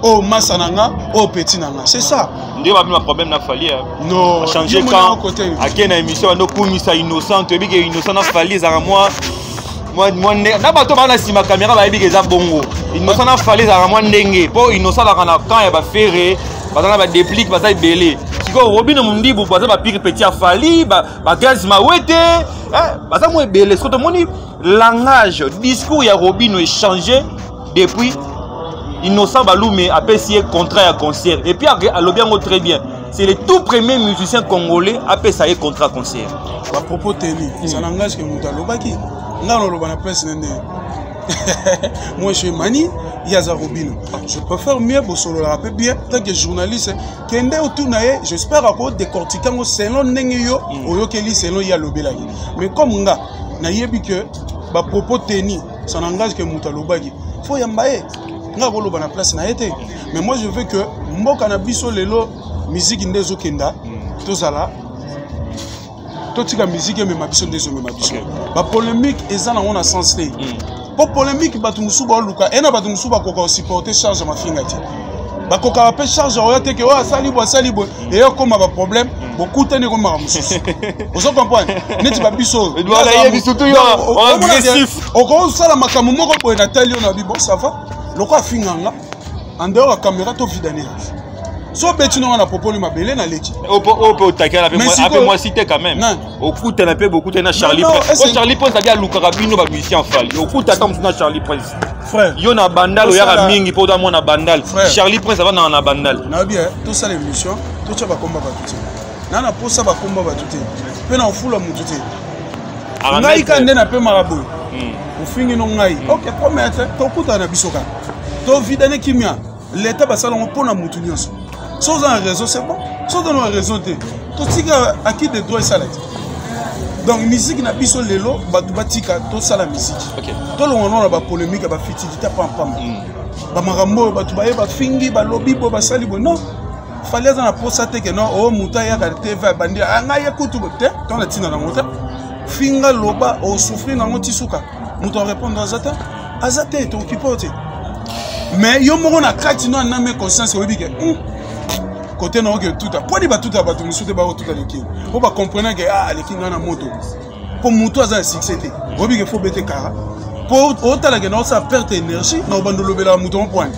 [SPEAKER 1] Oh masa na nga, oh petit na nga. C'est ça.
[SPEAKER 2] Nde ba ma problème na Fally.
[SPEAKER 1] Non,
[SPEAKER 2] changer quand ake na émission ando kumisa innocent, to bike innocent na Fally ezaka moi moi moi na bato ba na sima caméra ba yebi eza bongo. Innocent na Fally ezaka moi ndenge po innocent la na camp ya ba ferré, baza na ba déplique, baza ebele. Siko Robin Mundibu baza ba pire petit ya Fally, ba ba gaz mawete, hein, baza moi ebele. Siko to moni langage, discours ya Robin échanger depuis Innocent Balume a passé contrat à concert. Et puis, alobi yango très bien. C'est le tout premier musicien congolais à passer contrat concert.
[SPEAKER 1] À propos de tenu, ça n'engage que Mouta Lobaki. Nga na na presse nende. Moi je suis Mani, Yaza Robino. Je préfère mieux bosolo la rappel bien tant que journaliste. Kende autour na ye, j'espère ako décortiquer ngo selon ndenge yo oyokeli selon ya lobelaki. Mais comme nga na yebi que ba propos tenu, ça n'engage que Mouta Lobaki. Faut yamba ye. Nga koloba na place na ye te. Mais moi je veux que mboka na biso lelo musique nde ezokenda, tozala totika musique emema biso nde ezomema biso. Ba polémique eza nango na sens te. Po polémique bato mosusu baoluka, e na bato mosusu bakoka kosupporter charge ya mafinga te. Bakokaka mpe charge oyo te ke oyo asali boye asali boye, eyo ekóma ba problème, bokutani ekomaka mosusu. Ozo comprendre? Neti ba biso oyo. Okosala makambo moko boye na tali oyo na bi bon ça va. Loko afinga nga en dehors ya caméra to vidane. So beti nonga na popoli mabele na leki.
[SPEAKER 2] Opo opo otakela pe moi ape moi cité quand même. Okuta na pe beaucoup na Charlie Prince. O Charlie Prince abi alukaka bino ba musicien Fally. Okuta ta na Charlie Prince.
[SPEAKER 1] Frère.
[SPEAKER 2] Yo na bandal oyaka mingi po da mona bandal. Charlie Prince ava na bandal.
[SPEAKER 1] Na bien tout ça l'émission, tout ça ba komba ba tout. Na na posa ba komba ba tout. Pe na ofula mutu te. Ngai ka nde na pe maraboy. Ofingi no ngai. OK, promesse tokuta na biso ka. To vidane kimia. L'état basala ngo pona mutu nyonso. So oza na raison c'est bon. So oza na raison te. Totika acquis de droit esala te. Donc musique na biso lelo bato batika tosala musique. Tolonga na ba polémique ba futilité pam pam. Ba makambo bato baye bafingi balobi bo basali bo non. Fallait aza na posa te ke non o muta ya ka TV bandi ngai ye kutu te to na tina na ngota. Finga loba o souffrir na ngoti suka. Muto répondre azata. Azate to occuper te. Mais yo moko na kati no na me conscience oyebi ke côté na oke tuta. Poni ba tuta bato musu te ba tuta leki. Po ba comprendre ke ah leki nga na moto. Po muto aza succès te. Oyebi ke faut bete kara. Po otala ke na osa perte énergie na obando lobela muto on point.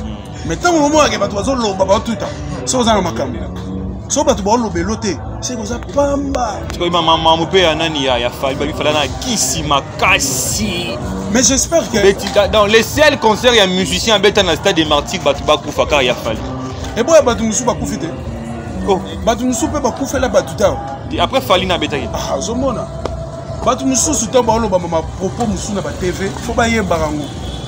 [SPEAKER 1] Mais tant moment ke bato bazo loba ba tuta. So oza na makambo. So bato ba lobelo te. C'est koza pamba.
[SPEAKER 2] Sikoyo mama mama pe ya nani ya Fally ba bifala na kisi makasi.
[SPEAKER 1] Mais j'espère que
[SPEAKER 2] Betty, dans les seuls concerts ya musicien beta na stade des Martyrs bato bakufa kaka ya Fally.
[SPEAKER 1] Et boya bato musu bakufi te.
[SPEAKER 2] Oh,
[SPEAKER 1] bato musu pe bakufela bato ta.
[SPEAKER 2] Après Fally na beta ki.
[SPEAKER 1] Ah, ozomona. Bato mususu ta ba loba mama propos musu na ba TV, faut ba yeba rango.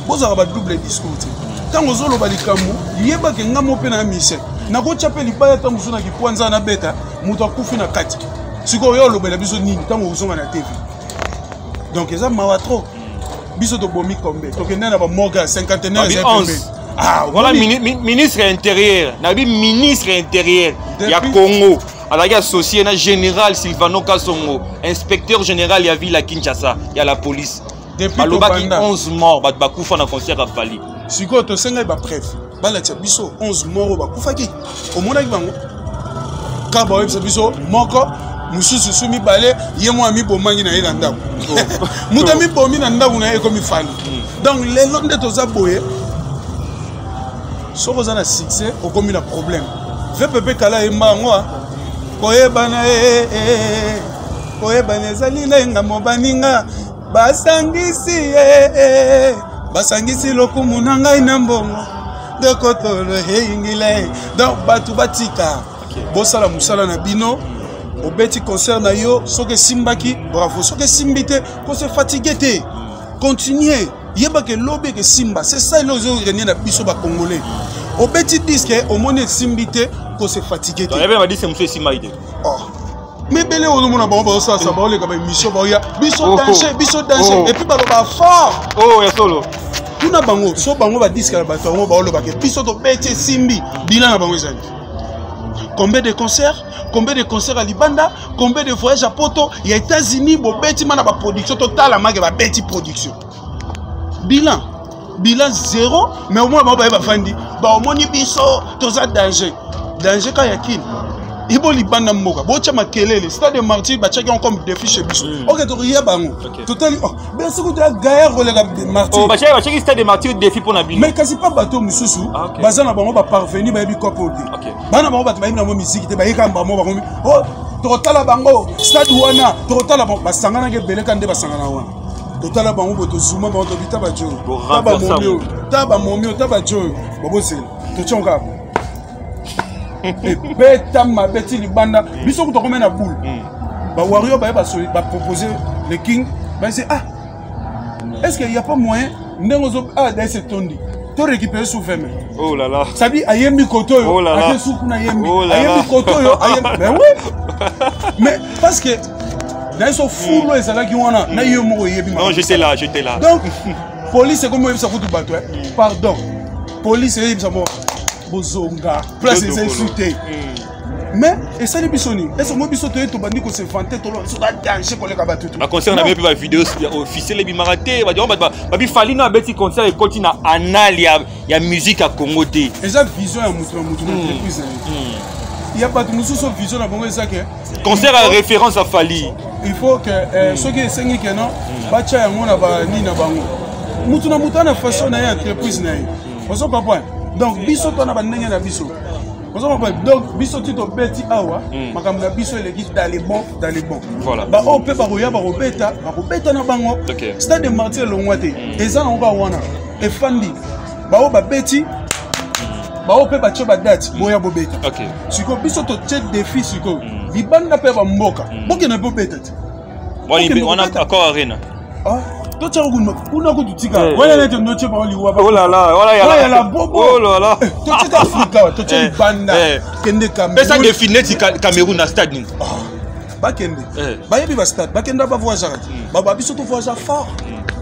[SPEAKER 1] Bozaka ba double discours te. Tango ozoloba likambo, yeba ke nga mo pe na mise. Nakotia pe libaya ta musu na kikwanza na beta, moto akufi na kati. Sikoyo yo olobela biso nini tango ozonga na TV. Donc eza mawa trop. Biso tobomi kombe. Tokende na ba morgue ya cinquantenaire
[SPEAKER 2] Babi
[SPEAKER 1] ya
[SPEAKER 2] onze.
[SPEAKER 1] pembe. Ah,
[SPEAKER 2] voilà ministre intérieur, nabi ministre intérieur ya Congo. Azalaki associé na général Silvano Kasongo, inspecteur général ya ville ya Kinshasa, ya la police. Balobaki 11 morts, bato bakufa na concert ya Fally.
[SPEAKER 1] Sikoyo tosengaki bapreuve, balatisa biso 11 morts oyo bakufaki. Omonaki bango ka bayebisa biso moko, mosusu su mibale, ye mwa amibomaki na ye na ndako. Moto amibomi na ndako na ye ekomi Fally. Donc lelo nde toza boye, soki oza na succès okomi na problème. VPP kala yemba yango koyebana koyebana ezali na engambo baninga basangisi ye, basangisi lokumu na ngai na mbongo dokotolo eyingile. Donc bato batika, bosala mosala na bino. Obeti concert na yo, soki esimbaki bravo, soki esimbi te kose fatigue te, continue, yebaka elobi eke esimba. C'est ça eloko ezo renier na biso bacongolais. Obeti disque, omoni esimbi te, kose fatigue te.
[SPEAKER 2] Yabe badisque mosusu esimbaki te.
[SPEAKER 1] Mais ebele ozomona bango bazosalasa, baoleka baémission, baoya biso danger, biso danger, et puis baloba fort.
[SPEAKER 2] Oh, ya solo.
[SPEAKER 1] Tuna bango, so bango badisque na bato yango baolobaka biso tobeti esimbi, bilan na bango ezali combien de concerts, combien de concerts à libanda, combien de voyages à poto ya États-Unis, bobeti ma na baproduction, totala make babeti production, bilan, bilan zéro. Mais omona bango baye bafandi, baomoni biso toza danger, danger ka ya kini ibo libanda mboka botya makelele. Stade de Martyr batiaki yango comme défi chez biso. Ok, tokoya bango, totali bersi kutu ya gaillard koleka Martyr.
[SPEAKER 2] Batiaki Stade de Martyr défi mpo na bino?
[SPEAKER 1] Mais kasi pa bato mosusu baza na bango baparvenu, bayebi kopo te, bana bango bato bayebi nango misiki te, bayeka bango bango o tokotala bango stade wana, tokotala bango basanganaki ebeleka nde basangana wana, totala bango boye, tozuma bango, tobi ta bajo oyo, ta bamomi oyo, ta bamomi oyo, ta bajo oyo babosela, totiongo kaka ebeta mabe ti libanda. Biso kutu tokomi na boule, bawario baye bapropose le king, bayese ah, est ce que y a pas moyen ndenge ozo ah daese etondi, to récupérer sous 20 mai?
[SPEAKER 2] Oh là là.
[SPEAKER 1] Sabi ayembi koto oyo,
[SPEAKER 2] Oh là là.
[SPEAKER 1] ake su kuna ayembi,
[SPEAKER 2] Oh là
[SPEAKER 1] ayembi
[SPEAKER 2] là.
[SPEAKER 1] koto oyo ayembi. Mais oui, mais parce que na so fulu ezalaki wana na yo moko oyebi.
[SPEAKER 2] Non, j'étais là, j'étais là.
[SPEAKER 1] Donc police ekomi oyebisa kutu bato, pardon, police eyebisa mo bozonga place eza esu te. Mais esali biso nini? Ese moi biso toye tobandi kose vanter, toloba biso ta danger koleka bato tu.
[SPEAKER 2] Baconcert na bino mpe bavideo officiel ebimaka te. Babi Fally no abeti concert ekoti na anale ya musique ya Congo te.
[SPEAKER 1] Eza vision ya motu na motu na entreprise na ye. Ya bato mosusu vision na bango eza ke
[SPEAKER 2] concert ya référence ya Fally.
[SPEAKER 1] Il faut que soki esengi ke non, batya yango na banini na bango. Mutu na mutu ana façon na ye, entreprise na ye, ozo comprendre? Donc biso to na bandenge na biso, ozo comprendre? Donc biso ti tobeti awa, makambo na biso eleki dans les bons, dans les bons. Baoyo mpe bakoya, bakobeta, bakobeta na bango. Stade de Martyr elongwa te, eza nango kaka wana efandi. Baoyo babeti, baoyo mpe batie badate, boya bobeta. Sikoyo biso totie défi, sikoyo libanda mpe ya bamboka bokende mpe obeta te.
[SPEAKER 2] Wana Accord Arena.
[SPEAKER 1] Totiaka kuna, kuna kutu tika wana nete ndotie bango liwa.
[SPEAKER 2] Oh là là, wala
[SPEAKER 1] ya bobo.
[SPEAKER 2] Oh là là.
[SPEAKER 1] Totika Afrika wa, totie libanda, kende Cameroun.
[SPEAKER 2] Pesa défi neti Cameroun na stade nini?
[SPEAKER 1] Bakende, bayebi bastade, bakenda, bavoyageaka te. Baba biso tovoyagea fort,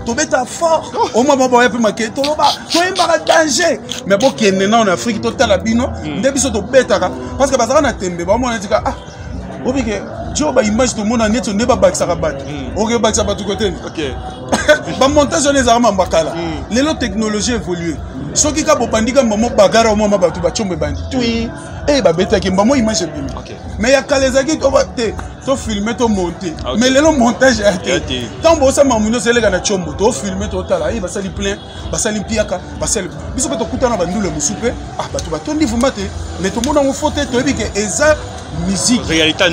[SPEAKER 1] tobeta fort, omwa bango baya mpe make, toloba toyembaka danger. Mais bokende nao na Afrique, totala bino nde biso tobetaka, parce que bazalaka na tembe, baomona tika ah obike jo baimage tomona neti nde babakisaka bato, oke bakisa bato kote bamontage wana ezalaka mambo ya kala. Lelo technologie évolue, soki ka bobandi ka mbamo bagara, omwama bato batiombo ebandi tui e babetaki mbamo, image ebimi. Mais ya kala ezalaki te, tofilme, tomonte. Mais lelo montage ya te, ntango bosala makambo nyonso eleka na tiombo, tofilme, totala ye, basali plein, basali mpiaka, basali. Biso mpe tokutana bandule mosusu mpe ah, bato batondi vumba te, mais tomona yango fo te, toyebi ke eza musique,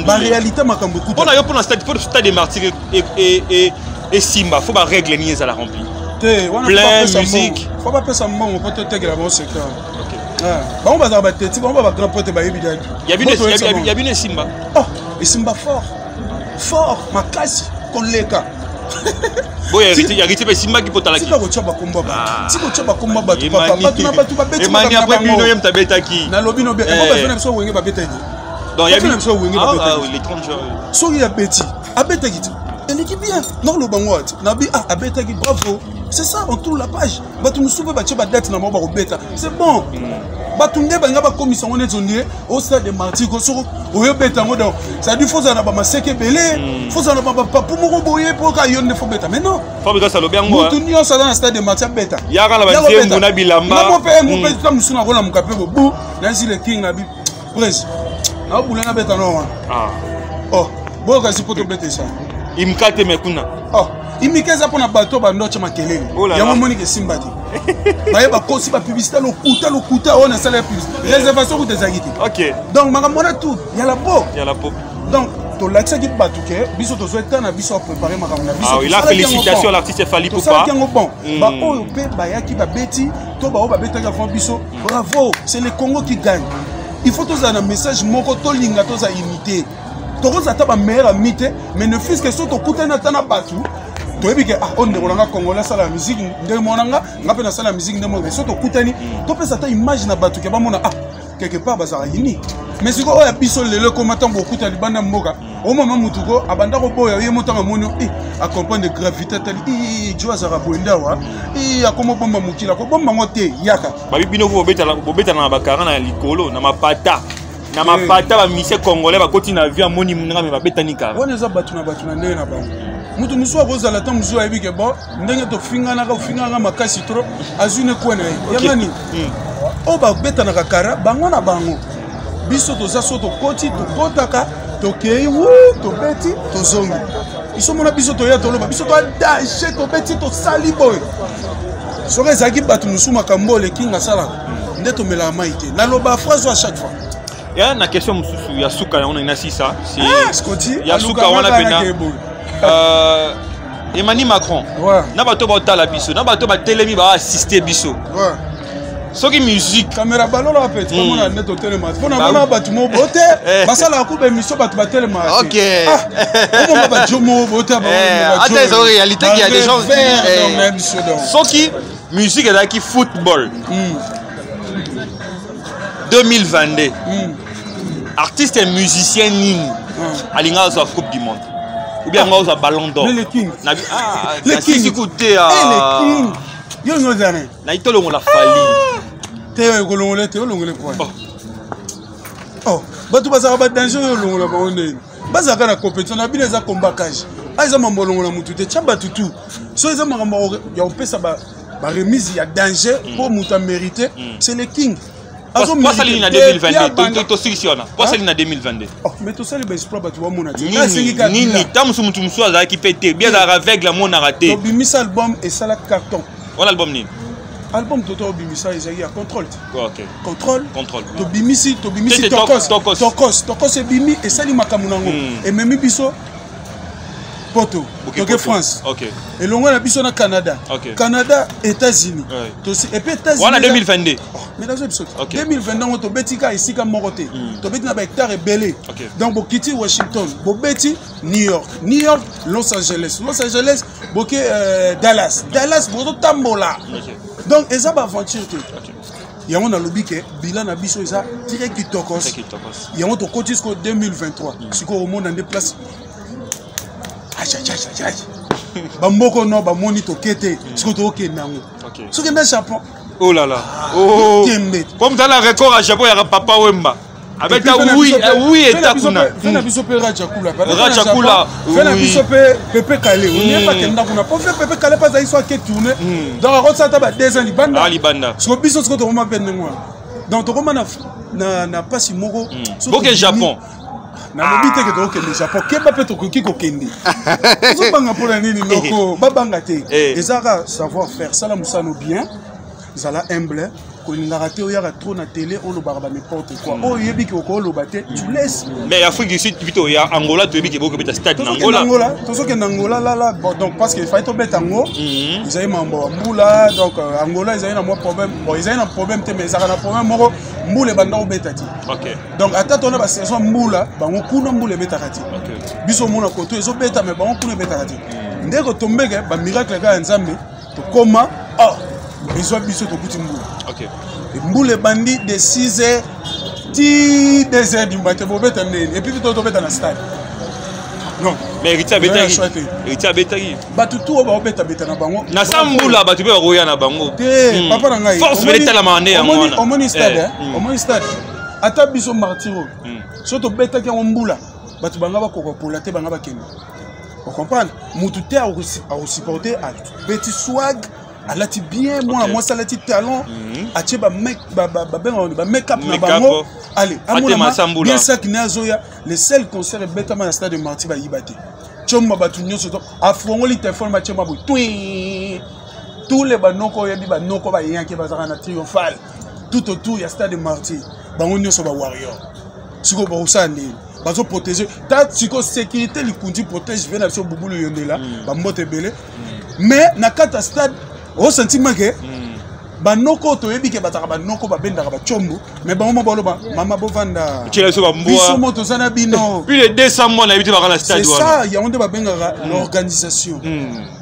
[SPEAKER 1] baréalité, makambo.
[SPEAKER 2] Mpona yo, mpona stade de Martyr esimba, fo barègle nini ezala rempli?
[SPEAKER 1] Te, wana
[SPEAKER 2] plein musique.
[SPEAKER 1] Fo bapesa mbongo mpo totekela bango secteur. Bango bazalaka bateti, bango ba bagrand pote, bayebi dadi.
[SPEAKER 2] Ya bino esimba?
[SPEAKER 1] Esimba fort fort, makasi koleka.
[SPEAKER 2] Boya Héritier mpe esimbaki mpo talaki.
[SPEAKER 1] Tika kotia bakombo bato, tika kotia bakombo bato, papa. Bato na bato babeti.
[SPEAKER 2] Emani après bino ye moto abetaki.
[SPEAKER 1] Nalobi no bien, bato na biso Wenge babetaki.
[SPEAKER 2] Donc
[SPEAKER 1] na biso Wenge
[SPEAKER 2] babetaki les 30 jours.
[SPEAKER 1] Soki abeti, abetaki te, eleki bien, nakoloba ngo ati nabi ah abetaki, bravo. C'est ça, on tourne la page. Bato mosusu mpe batie badate na bango, bakobeta, c'est bon. Bato nde balinga bakomisa yango neti ondire au stade de Martyr, soko oyobeta yango. Donc ça dit fozala na bamaseke ebele, fozala na bapapu moko boye mpo ka yo nde fobeta, mais non.
[SPEAKER 2] Fabregas alobi yango.
[SPEAKER 1] Mutu nyonso aza na stade de Martyr abeta.
[SPEAKER 2] Yaka na banzembo na bilamba.
[SPEAKER 1] Nga mpe mo mpe ta mosusu nakolamuka mpe bobu nasi le king na bi prese naobula nabeta no wana. Oh, boyoka si mpo tobeta esa.
[SPEAKER 2] Imka te, me kuna.
[SPEAKER 1] Oh, imika eza mpona bato bando atya makelele.
[SPEAKER 2] Oh là là.
[SPEAKER 1] Yango omoniki esimba te, baye bakosi bapublicité lokuta lokuta oyo nasala ya publicité, réservation kuta ezalaki te. Donc makambo wana tout ya la po.
[SPEAKER 2] Ya la po.
[SPEAKER 1] Donc tolakisaki bato ke biso tozwa temps na biso ya préparer makambo na biso.
[SPEAKER 2] Ah oui, là,
[SPEAKER 1] Tosalaki yango
[SPEAKER 2] félicitations
[SPEAKER 1] bon.
[SPEAKER 2] à l'artiste Fally Ipupa.
[SPEAKER 1] Tosalaki yango bon. Baoyo mpe bayaki babeti to baoyo babetaki avant biso, bravo, c'est le Congo qui gagne. Il faut tozala na message moko, tolinga, tozala unité, tokozala ata bameilleur ami te, mais ne fût-ce que so tokutani ata na bato, toyebi ke ah, oyo ndeko na nga congolais asala ya musique ndenge moko na nga, nga mpe nasala ya musique ndenge moko. So tokutani, topesa ata image na bato ke bamona ah, quelque part bazalaka uni. Mais sikoyo oyo ya biso lelo ekoma, ntango okuta libanda mboka, omama mutu ko abanda koboya ye mo, ntango amoni e acomprendre gravité, atali jo azalaka boye nde awa akoma obomba mokili, akobomba yango te, yaka.
[SPEAKER 2] Babi bino ko bobetana na bakara na likolo na mapata na mapata, bamusicien congolais bakoti na avion, amoni munanga me babetani kara.
[SPEAKER 1] Wana eza bato na bato na ndenge na bango. Moto mosusu akozala ta mosusu ayebi ke bon, ndenge tofinganaka, ofinganaka makasi trop, azwi ne kwe na ye yanga nini oyo babetanaka kara bango na bango. Biso toza so tokoti, tokotaka, tokei wu, tobeti, tozongi. Biso mona biso toya, toloba biso toa danger, tobeti, tosali boye. Soki ezalaki bato mosusu, makambo oyo lekinga asalaka nde tomelaka mai te. Naloba phrase à chaque fois.
[SPEAKER 2] Ya na question mosusu ya suka yango na sisa.
[SPEAKER 1] Ah, Scotty,
[SPEAKER 2] ya suka wana
[SPEAKER 1] alukanga
[SPEAKER 2] pena
[SPEAKER 1] kaka eboye.
[SPEAKER 2] Emmanuel Macron na bato baotala biso, na bato batelemi baassiste biso, soki musique
[SPEAKER 1] Kamera balola pe tikamona nde totelema mpo na mona bato moko boye te basalaka kuba émission, bato batelemaka te. Omona bajo moko boye te.
[SPEAKER 2] Ata eza réalité qu'il y a des gens
[SPEAKER 1] biso donc.
[SPEAKER 2] Soki musique ezalaki football, 2022, artiste et musicien nini alinga azwa Coupe du monde ou bien anga azwa Ballon d'Or?
[SPEAKER 1] Mais le King.
[SPEAKER 2] Ah,
[SPEAKER 1] Le King.
[SPEAKER 2] nasisi ku te.
[SPEAKER 1] Eh, le King yo ngo ozala nani?
[SPEAKER 2] Na itolongola Fally.
[SPEAKER 1] Te, kolongola te, olongole point. Oh, bato bazalaka badanger oyo olongola bango ndeni bazalaka na compétition na bino, eza combat cage. A eza mambo olongola motu te, tia bato tu. So eza makambo ya kopesa baremise ya danger mpo moto amérité, c'est le King.
[SPEAKER 2] Posali na 2022, tosilisi wana, posali na 2022.
[SPEAKER 1] Mais tosali baexploit, bato bamona te.
[SPEAKER 2] Nini ta mosusu, motu mosusu azalaki mpe te, bi azalaka aveugle, amonaka te.
[SPEAKER 1] Tobimisa album, esala carton.
[SPEAKER 2] Wana album nini?
[SPEAKER 1] Album toto obimisa ezalaki ya Contrôle te. Contrôle.
[SPEAKER 2] Contrôle.
[SPEAKER 1] Tobimisi, tobimisi
[SPEAKER 2] Tete,
[SPEAKER 1] Tokos.
[SPEAKER 2] Tokos.
[SPEAKER 1] Tokos, Tokos ebimi, esali makambo nango, ememi biso poto. Toke
[SPEAKER 2] Poto.
[SPEAKER 1] France, elongo na biso na Canada. Canada, États-Unis. Et puis États-Unis
[SPEAKER 2] Wana 2022.
[SPEAKER 1] Mais nazo biso te. 2022 yango tobeti kaka esika moko te, tobeti na bahectare ebele. Donc bokiti Washington, bobeti New York, New York Los Angeles, Los Angeles boke Dallas, Dallas bozotambola. Donc eza baaventure te. Yango nalobi ke bilan na biso eza très kitokos.
[SPEAKER 2] Très kitokos.
[SPEAKER 1] Yango tokoti sikoyo 2023, sikoyo omona nde place ajajajajaj bamboko no bamoni toke te. Sikoyo tokokende yango, soki nde Japon.
[SPEAKER 2] Oh là là. Oh.
[SPEAKER 1] Tembe.
[SPEAKER 2] Comme dans la record à Japon, il y a Papa Wemba. Abeta oui, oui eta kuna.
[SPEAKER 1] Fe na biso mpe Raja Kula.
[SPEAKER 2] Raja Kula,
[SPEAKER 1] Fe na
[SPEAKER 2] oui.
[SPEAKER 1] biso mpe Pepe Kale, onie bakenda kuna po fe Pepe Kale mpe azali so ake tourne, donc akosala ata ba 2 ans libanda.
[SPEAKER 2] Ah, libanda.
[SPEAKER 1] Siko biso siko tokoma mpe ndenge wana, donc tokoma na pasi moko. So
[SPEAKER 2] Boke Japon.
[SPEAKER 1] Nalobi te ke tokokende Japon, keba mpe tokoki kokende. Ozobanga mpona nini? Noko babanga te. Eza kaka savoir faire, sala mosano bien, zala humble, kolingaka te oyaka trop na télé, olobaka ba n'importe quoi. Oyo oyebi ke okoloba te, tu laisses.
[SPEAKER 2] Mais Afrique du Sud plutôt ya Angola, toyebi ke bokobeta stade na
[SPEAKER 1] Tozokende
[SPEAKER 2] Angola.
[SPEAKER 1] Angola, tozokende Angola lala. Bon, donc parce que fai tobeta yango, ezali mambo ya mbula. Donc Angola ezali na mwa problème. Bon, ezali na problème te, mais ezalaka na problème moko, mbula ebanda kobeta te. Donc ata tona basaison mbula, bango kuna mbula ebetaka te. Biso omona koto ezobeta, mais bango kuna ebetaka te. Nde kotombeke bamiracle kaka ya Nzambe, tokóma or ezwa biso, tokuti mbula. Mbula ebandi de 6 heures ti 2 heures du matin, bobeta ndeni? Et puis to tobeta na stade, non.
[SPEAKER 2] Mais Héritier abetaki, Héritier abetaki.
[SPEAKER 1] Bato tu oyo baobetabeta na bango
[SPEAKER 2] na sa mbula, bato mpe bakoya na bango.
[SPEAKER 1] Te, papa na ngai,
[SPEAKER 2] force mpe etalamaka nde yango wana.
[SPEAKER 1] Omoni stade, omoni stade, ata biso Martyr oyo, so tobetaki yango mbula, bato banga bakoka pola te, banga bakende. Ocomprendre? Motu te akosupporte. Abeti swag, alati bien, mwana mwasi alati talon, atie babengaka bamake-up na bango. Ale amonama bien, sac ne azoya. Le seul concert ebetama na stade de Martyr, bayiba te. Tiomba bato nyonso to afongoli telefone, batie mwa boye twi, tous les banoko oyebi, banoko bayeyaki, bazalaka na triomphal tout autour ya stade de Martyr, bango nyonso bawarrior. Sikoyo bakosala ndeni? Bazoprotege ta sikoyo sécurité likundi protège ve na biso bubulu yondela, bambote ebele. Mais na kati ya stade osentiment ke banoko oyo toyebi ke bazalaka banoko, babendaka bacombo, mais bango mo baloba: "Mama, bovanda, biso mo toza na bino."
[SPEAKER 2] Plus de 200 mois nayebi te baka na stade.
[SPEAKER 1] C'est ça, yango nde babengaka l'organisation.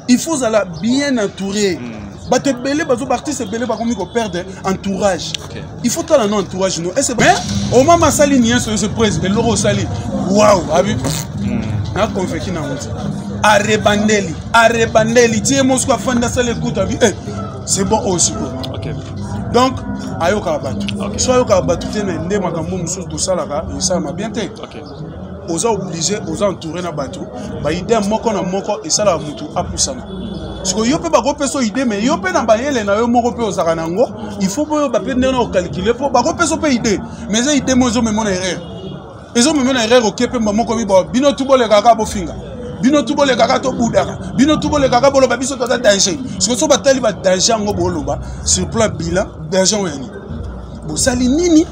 [SPEAKER 1] Il faut ozala bien entouré. Bato ebele bazo, baartiste ebele bakomi koperdre entourage. Il faut tala no entourage no ese. Mais omama asali nyonso yo se prese eloko osali, wow, abi na convaincu nango ti arebandeli, arebandeli ti ye mosiko afandi, asali ekuta, abi eh, c'est bon, oyo sikoyo. Donc ayokaka bato. So ayokaka bato te, na nde makambo mosusu tosalaka esalama bien te. Oza obligé, oza entouré na bato, baidée moko na moko esalaka motu apusana. Sikoyo yo mpe bakopesa idée, mais yo mpe na bayele na yo moko mpe ozalaka nango, il faut mpo oyeba mpe ndenge na kocalculer, mpo bakopesa mpe idée, mais eza idée mo ezomema na erreur, ezomema na erreur. Oke mpe moko bibo, bino tu bolekaka, bofinga bino tu, bolekaka, tobudaka bino tu, bolekaka, boloba biso toza danger. Sikoyo so batali badanger yango, boloba sur plan bilan, danger oyo yani bosali nini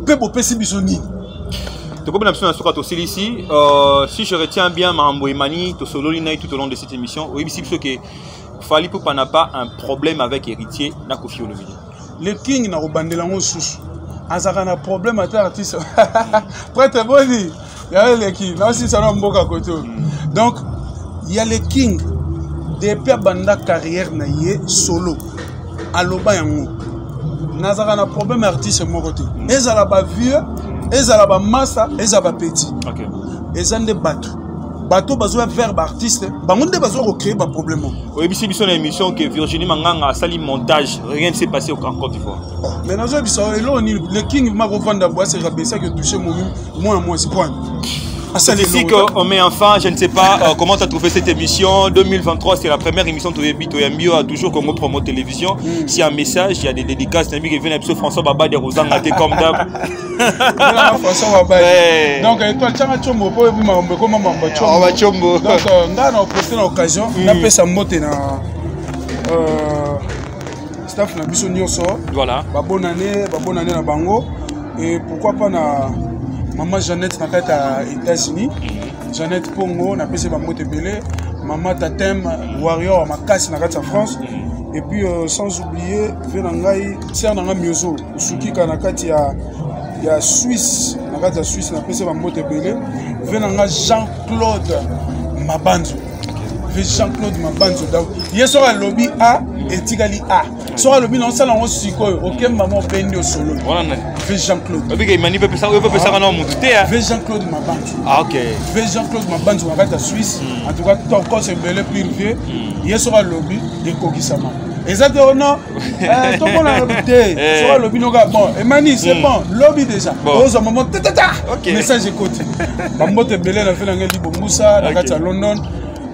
[SPEAKER 1] mpe bopesi biso nini?
[SPEAKER 2] Tokomi na biso na suka, tosilisi. Si je retiens bien makambo emani tosololi nai tout au long de cette émission, oyebisi biso ke Fally Ipupa n'a pas un problème avec Héritier na Koffi Olomide.
[SPEAKER 1] Le King, na kobandela yango susu, azalaka na problème ata artiste prêtre boni ya eleki naosisa na mboka koto. Donc ya le King, depuis abanda carrière na ye solo, aloba yango: nazalaka na problème ya artiste moko te, ezala bavieux, ezala bamasa, ezala bapetit. Eza nde bato, bato bazoya vers baartiste, bango nde bazoya kocréer baproblème.
[SPEAKER 2] Oyebisi biso na émission que Virginie Manganga asali montage, rien ne s'est passé en Côte d'Ivoire.
[SPEAKER 1] Oh, mais nazoyebisa eloko nini? Le King makovanda boye, aseka besaki, otouche momi mwana mwasi poine.
[SPEAKER 2] C'est ici qu'on met enfin, je ne sais pas comment tu as trouvé cette émission. 2023, c'est la première émission de Toyebi Toyambio, toujours Congo Promo Télévision. S'il y a un message, il y a des dédicaces, Nabi qui vient François Baba de Rosanga, comme d'hab.
[SPEAKER 1] François Baba. Ouais. Donc, toi, tiens, Chombo, pour makambo ekoma mambo
[SPEAKER 2] Chombo.
[SPEAKER 1] Donc, nga na profiter na occasion, napesa mbote na staff na biso nyonso.
[SPEAKER 2] Voilà.
[SPEAKER 1] Babonne année, babonne année na bango. Et pourquoi pas na mama Jeannette na kati ya États-Unis, Jeannette Pongo, napesi bambote ebele, mama Tatem Warrior ya makasi na kati ya France. Et puis sans oublier ve na ngai, sœur na ngai Miozo Osukika na kati ya Suisse, na kati ya Suisse, napesi bambote ebele. Ve na ngai Jean-Claude Mabanzo, ve Jean-Claude Mabanzo, donc ye soki alobi a etikali a, soki alobi na osala yango sikoyo, okemba mo obendi osolo. Ve Jean-Claude.
[SPEAKER 2] Obika imani mpe pesa oyo mpe pesaka na motu te.
[SPEAKER 1] Ve Jean-Claude Mabanzo.
[SPEAKER 2] Ah, ok.
[SPEAKER 1] Ve Jean-Claude Mabanzo na kati ya Suisse, en tout cas tokos ebele pire vie. Ye soki alobi, ekokisama. Eza te ono tomona te. Soki alobi noka bon, emani, c'est bon, lobi déjà ozwa mamo tetata message ekoti. Bambote ebele na ve na ngai Libombusa na kati ya London,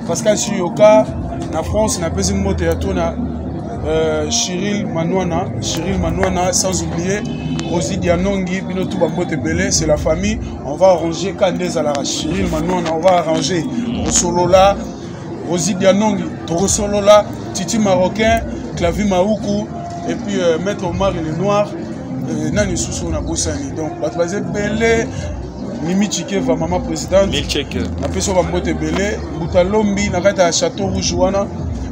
[SPEAKER 1] Pascal Suyoka na France, napesi mbote ya to na Chiril Manouana, Chiril Manouana, sans oublier Rosie Dianongi, bino tout bambote ebele, c'est la famille. On va arranger quand ezalaka Chiril Manouana, on va arranger Rosolola, Rosie Dianongi, Torosolola, Titi Marocain, Clavi Maoukou, et puis Maître Omar et le Noir, nani susu na bosani. Donc bato baza ebele, Mimi Chikeva, mama présidente, napesi yo bambote ebele, Mbuta Lombi na kati ya Château Rouge wana.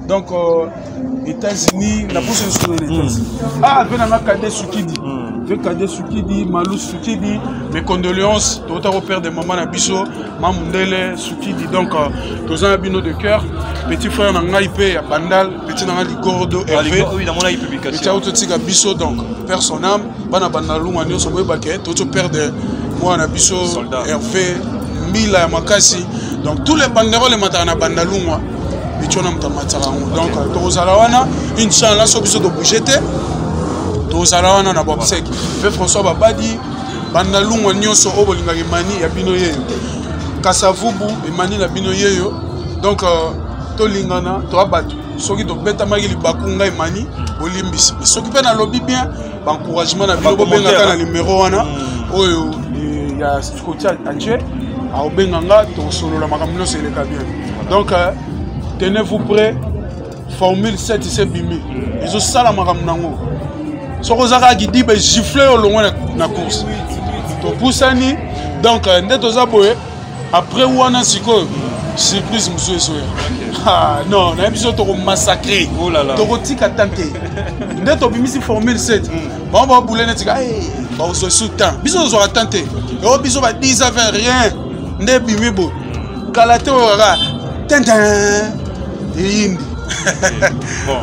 [SPEAKER 1] Donc États-Unis, naposa lisusu na États-Unis, ah, mpe nanga Kade Sukidi, ve Kade Sukidi, Malu Sukidi, mes condoléances, tota koperdre mama na biso Mamundele Sukidi. Donc toza na bino de cœur. Petit frère na ngai mpe ya Bandal, petit na ngai Ligordo Hervé, petit auto tika biso, donc père son âme. Bana Bandalunga nyonso boyebake toto perdre mwana na biso Hervé Mbila ya makasi. Donc tous les banderoles emataka na bandalungwa, micho na moto amatisaka yango. Donc tokozala wana, inchallah, so biso tobouge te, tozala wana na bobsek mpe François Babadi. Bandalungwa nyonso oyo bolingaka Emani ya bino yeyo, Kasavubu Emani na bino yeyo. Donc tolingana, toa bato. Soki tobetamaki libaku, ngai Emani, bolimbisi. Mais soki mpe nalobi bien, baencouragement na bino, bobengaka na numero wana oyo ya Scotia Anche, akobenga nga, tokosolola makambo nyonso eleka bien. Donc tenez-vous prêt, Formule 7 ese bimi, ezosala makambo nango. Soki oza kaka kidiba, egifle oyo olongwa na course, topusani. Donc nde toza boye. Après wana sikoyo surprise mosusu ezoya. Ah, non, nayebi biso tokomassacre, tokotika tan te. Nde tobimisi Formule 7, bango babule neti bakozwa su temps, biso tozwaka temps te. Oyo biso ba 10 à 20, rien nde ebimi boye, kala te oyo kaka tintin eyindi.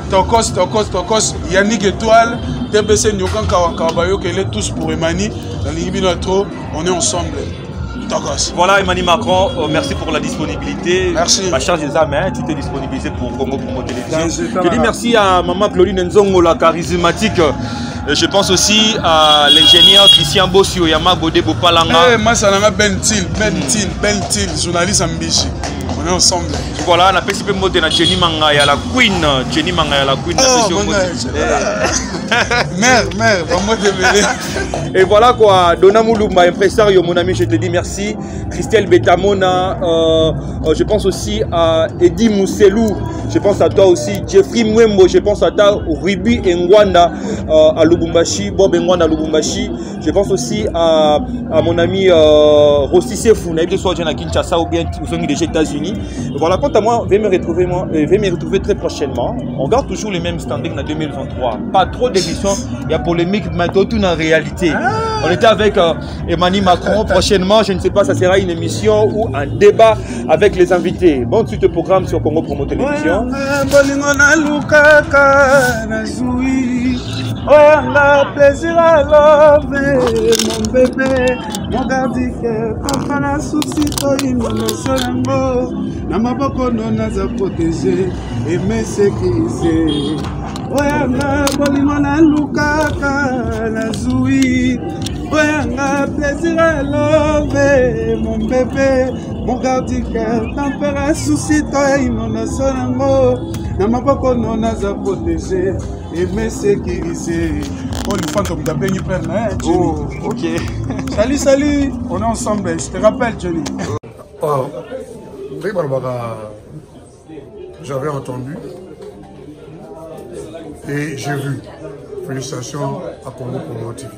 [SPEAKER 1] Tokos, tokos, tokos. Yannick Étoile, TBC, Nyoka Nkawankawa, bayokele tous pour Emani. Nalingi bino ya trop, on est ensemble. Tokos.
[SPEAKER 2] Voilà, Emmanuel Macron, merci pour la disponibilité.
[SPEAKER 1] Merci.
[SPEAKER 2] Ma charge des âmes, hein, tu t'es disponibilisé pour Congo Promo Télévision. Je dis merci à maman Claudine Nzongo, la charismatique. Je pense aussi à l'ingénieur Christian Bossio Yama Godé Bopalanga.
[SPEAKER 1] Hey, Masalanga Bentil, Bentil, Bentil, journaliste ambitieux. On est ensemble.
[SPEAKER 2] Voilà, on a fait mbote na Jenny Mangaya la Queen, Jenny Mangaya la Queen.
[SPEAKER 1] Oh, mère, mère, vraiment désolé.
[SPEAKER 2] Et voilà quoi, Donna Moulumba, impresario, mon ami, je te dis merci. Christelle Betamona, je pense aussi à Eddie Mousselou, je pense à toi aussi, Jeffrey Mwembo, je pense à toi, Ruby Ngwanda à Lubumbashi, Bob Ngwanda à Lubumbashi. Je pense aussi à mon ami Rossi Sefou, naïb soit à Kinshasa ou bien aux des États-Unis. Voilà, quant à moi, veuillez me retrouver, moi, veuillez me retrouver très prochainement. On garde toujours les mêmes standings en 2023. Pas trop d'émissions, il y a polémique, mais tout en réalité. On était avec Emmanuel Macron. Prochainement, je ne sais pas, ça sera une émission ou un débat avec les invités. Bonne suite au programme sur Congo Promo Télévision.
[SPEAKER 1] Oyanga plaisir à love, mon bébé, mon gardike, papa na souci, toyimonoso yango na maboko no, naza protégé, aime sécurisé. Oyanga bolingo nalukaka, nazwi. Oyanga plaisir à love, mon bébé, mon gardike, tempère souci, toyimonoso yango na maboko no, naza protégé, aimé, sécurisé. Oh, le fantôme d'Abengi Père, hein, Johnny.
[SPEAKER 2] Oh, ok.
[SPEAKER 1] Salut, salut. On est ensemble. Je te rappelle, Johnny.
[SPEAKER 12] Oh, j'avais entendu et j'ai vu. Félicitations à Congo Promo TV.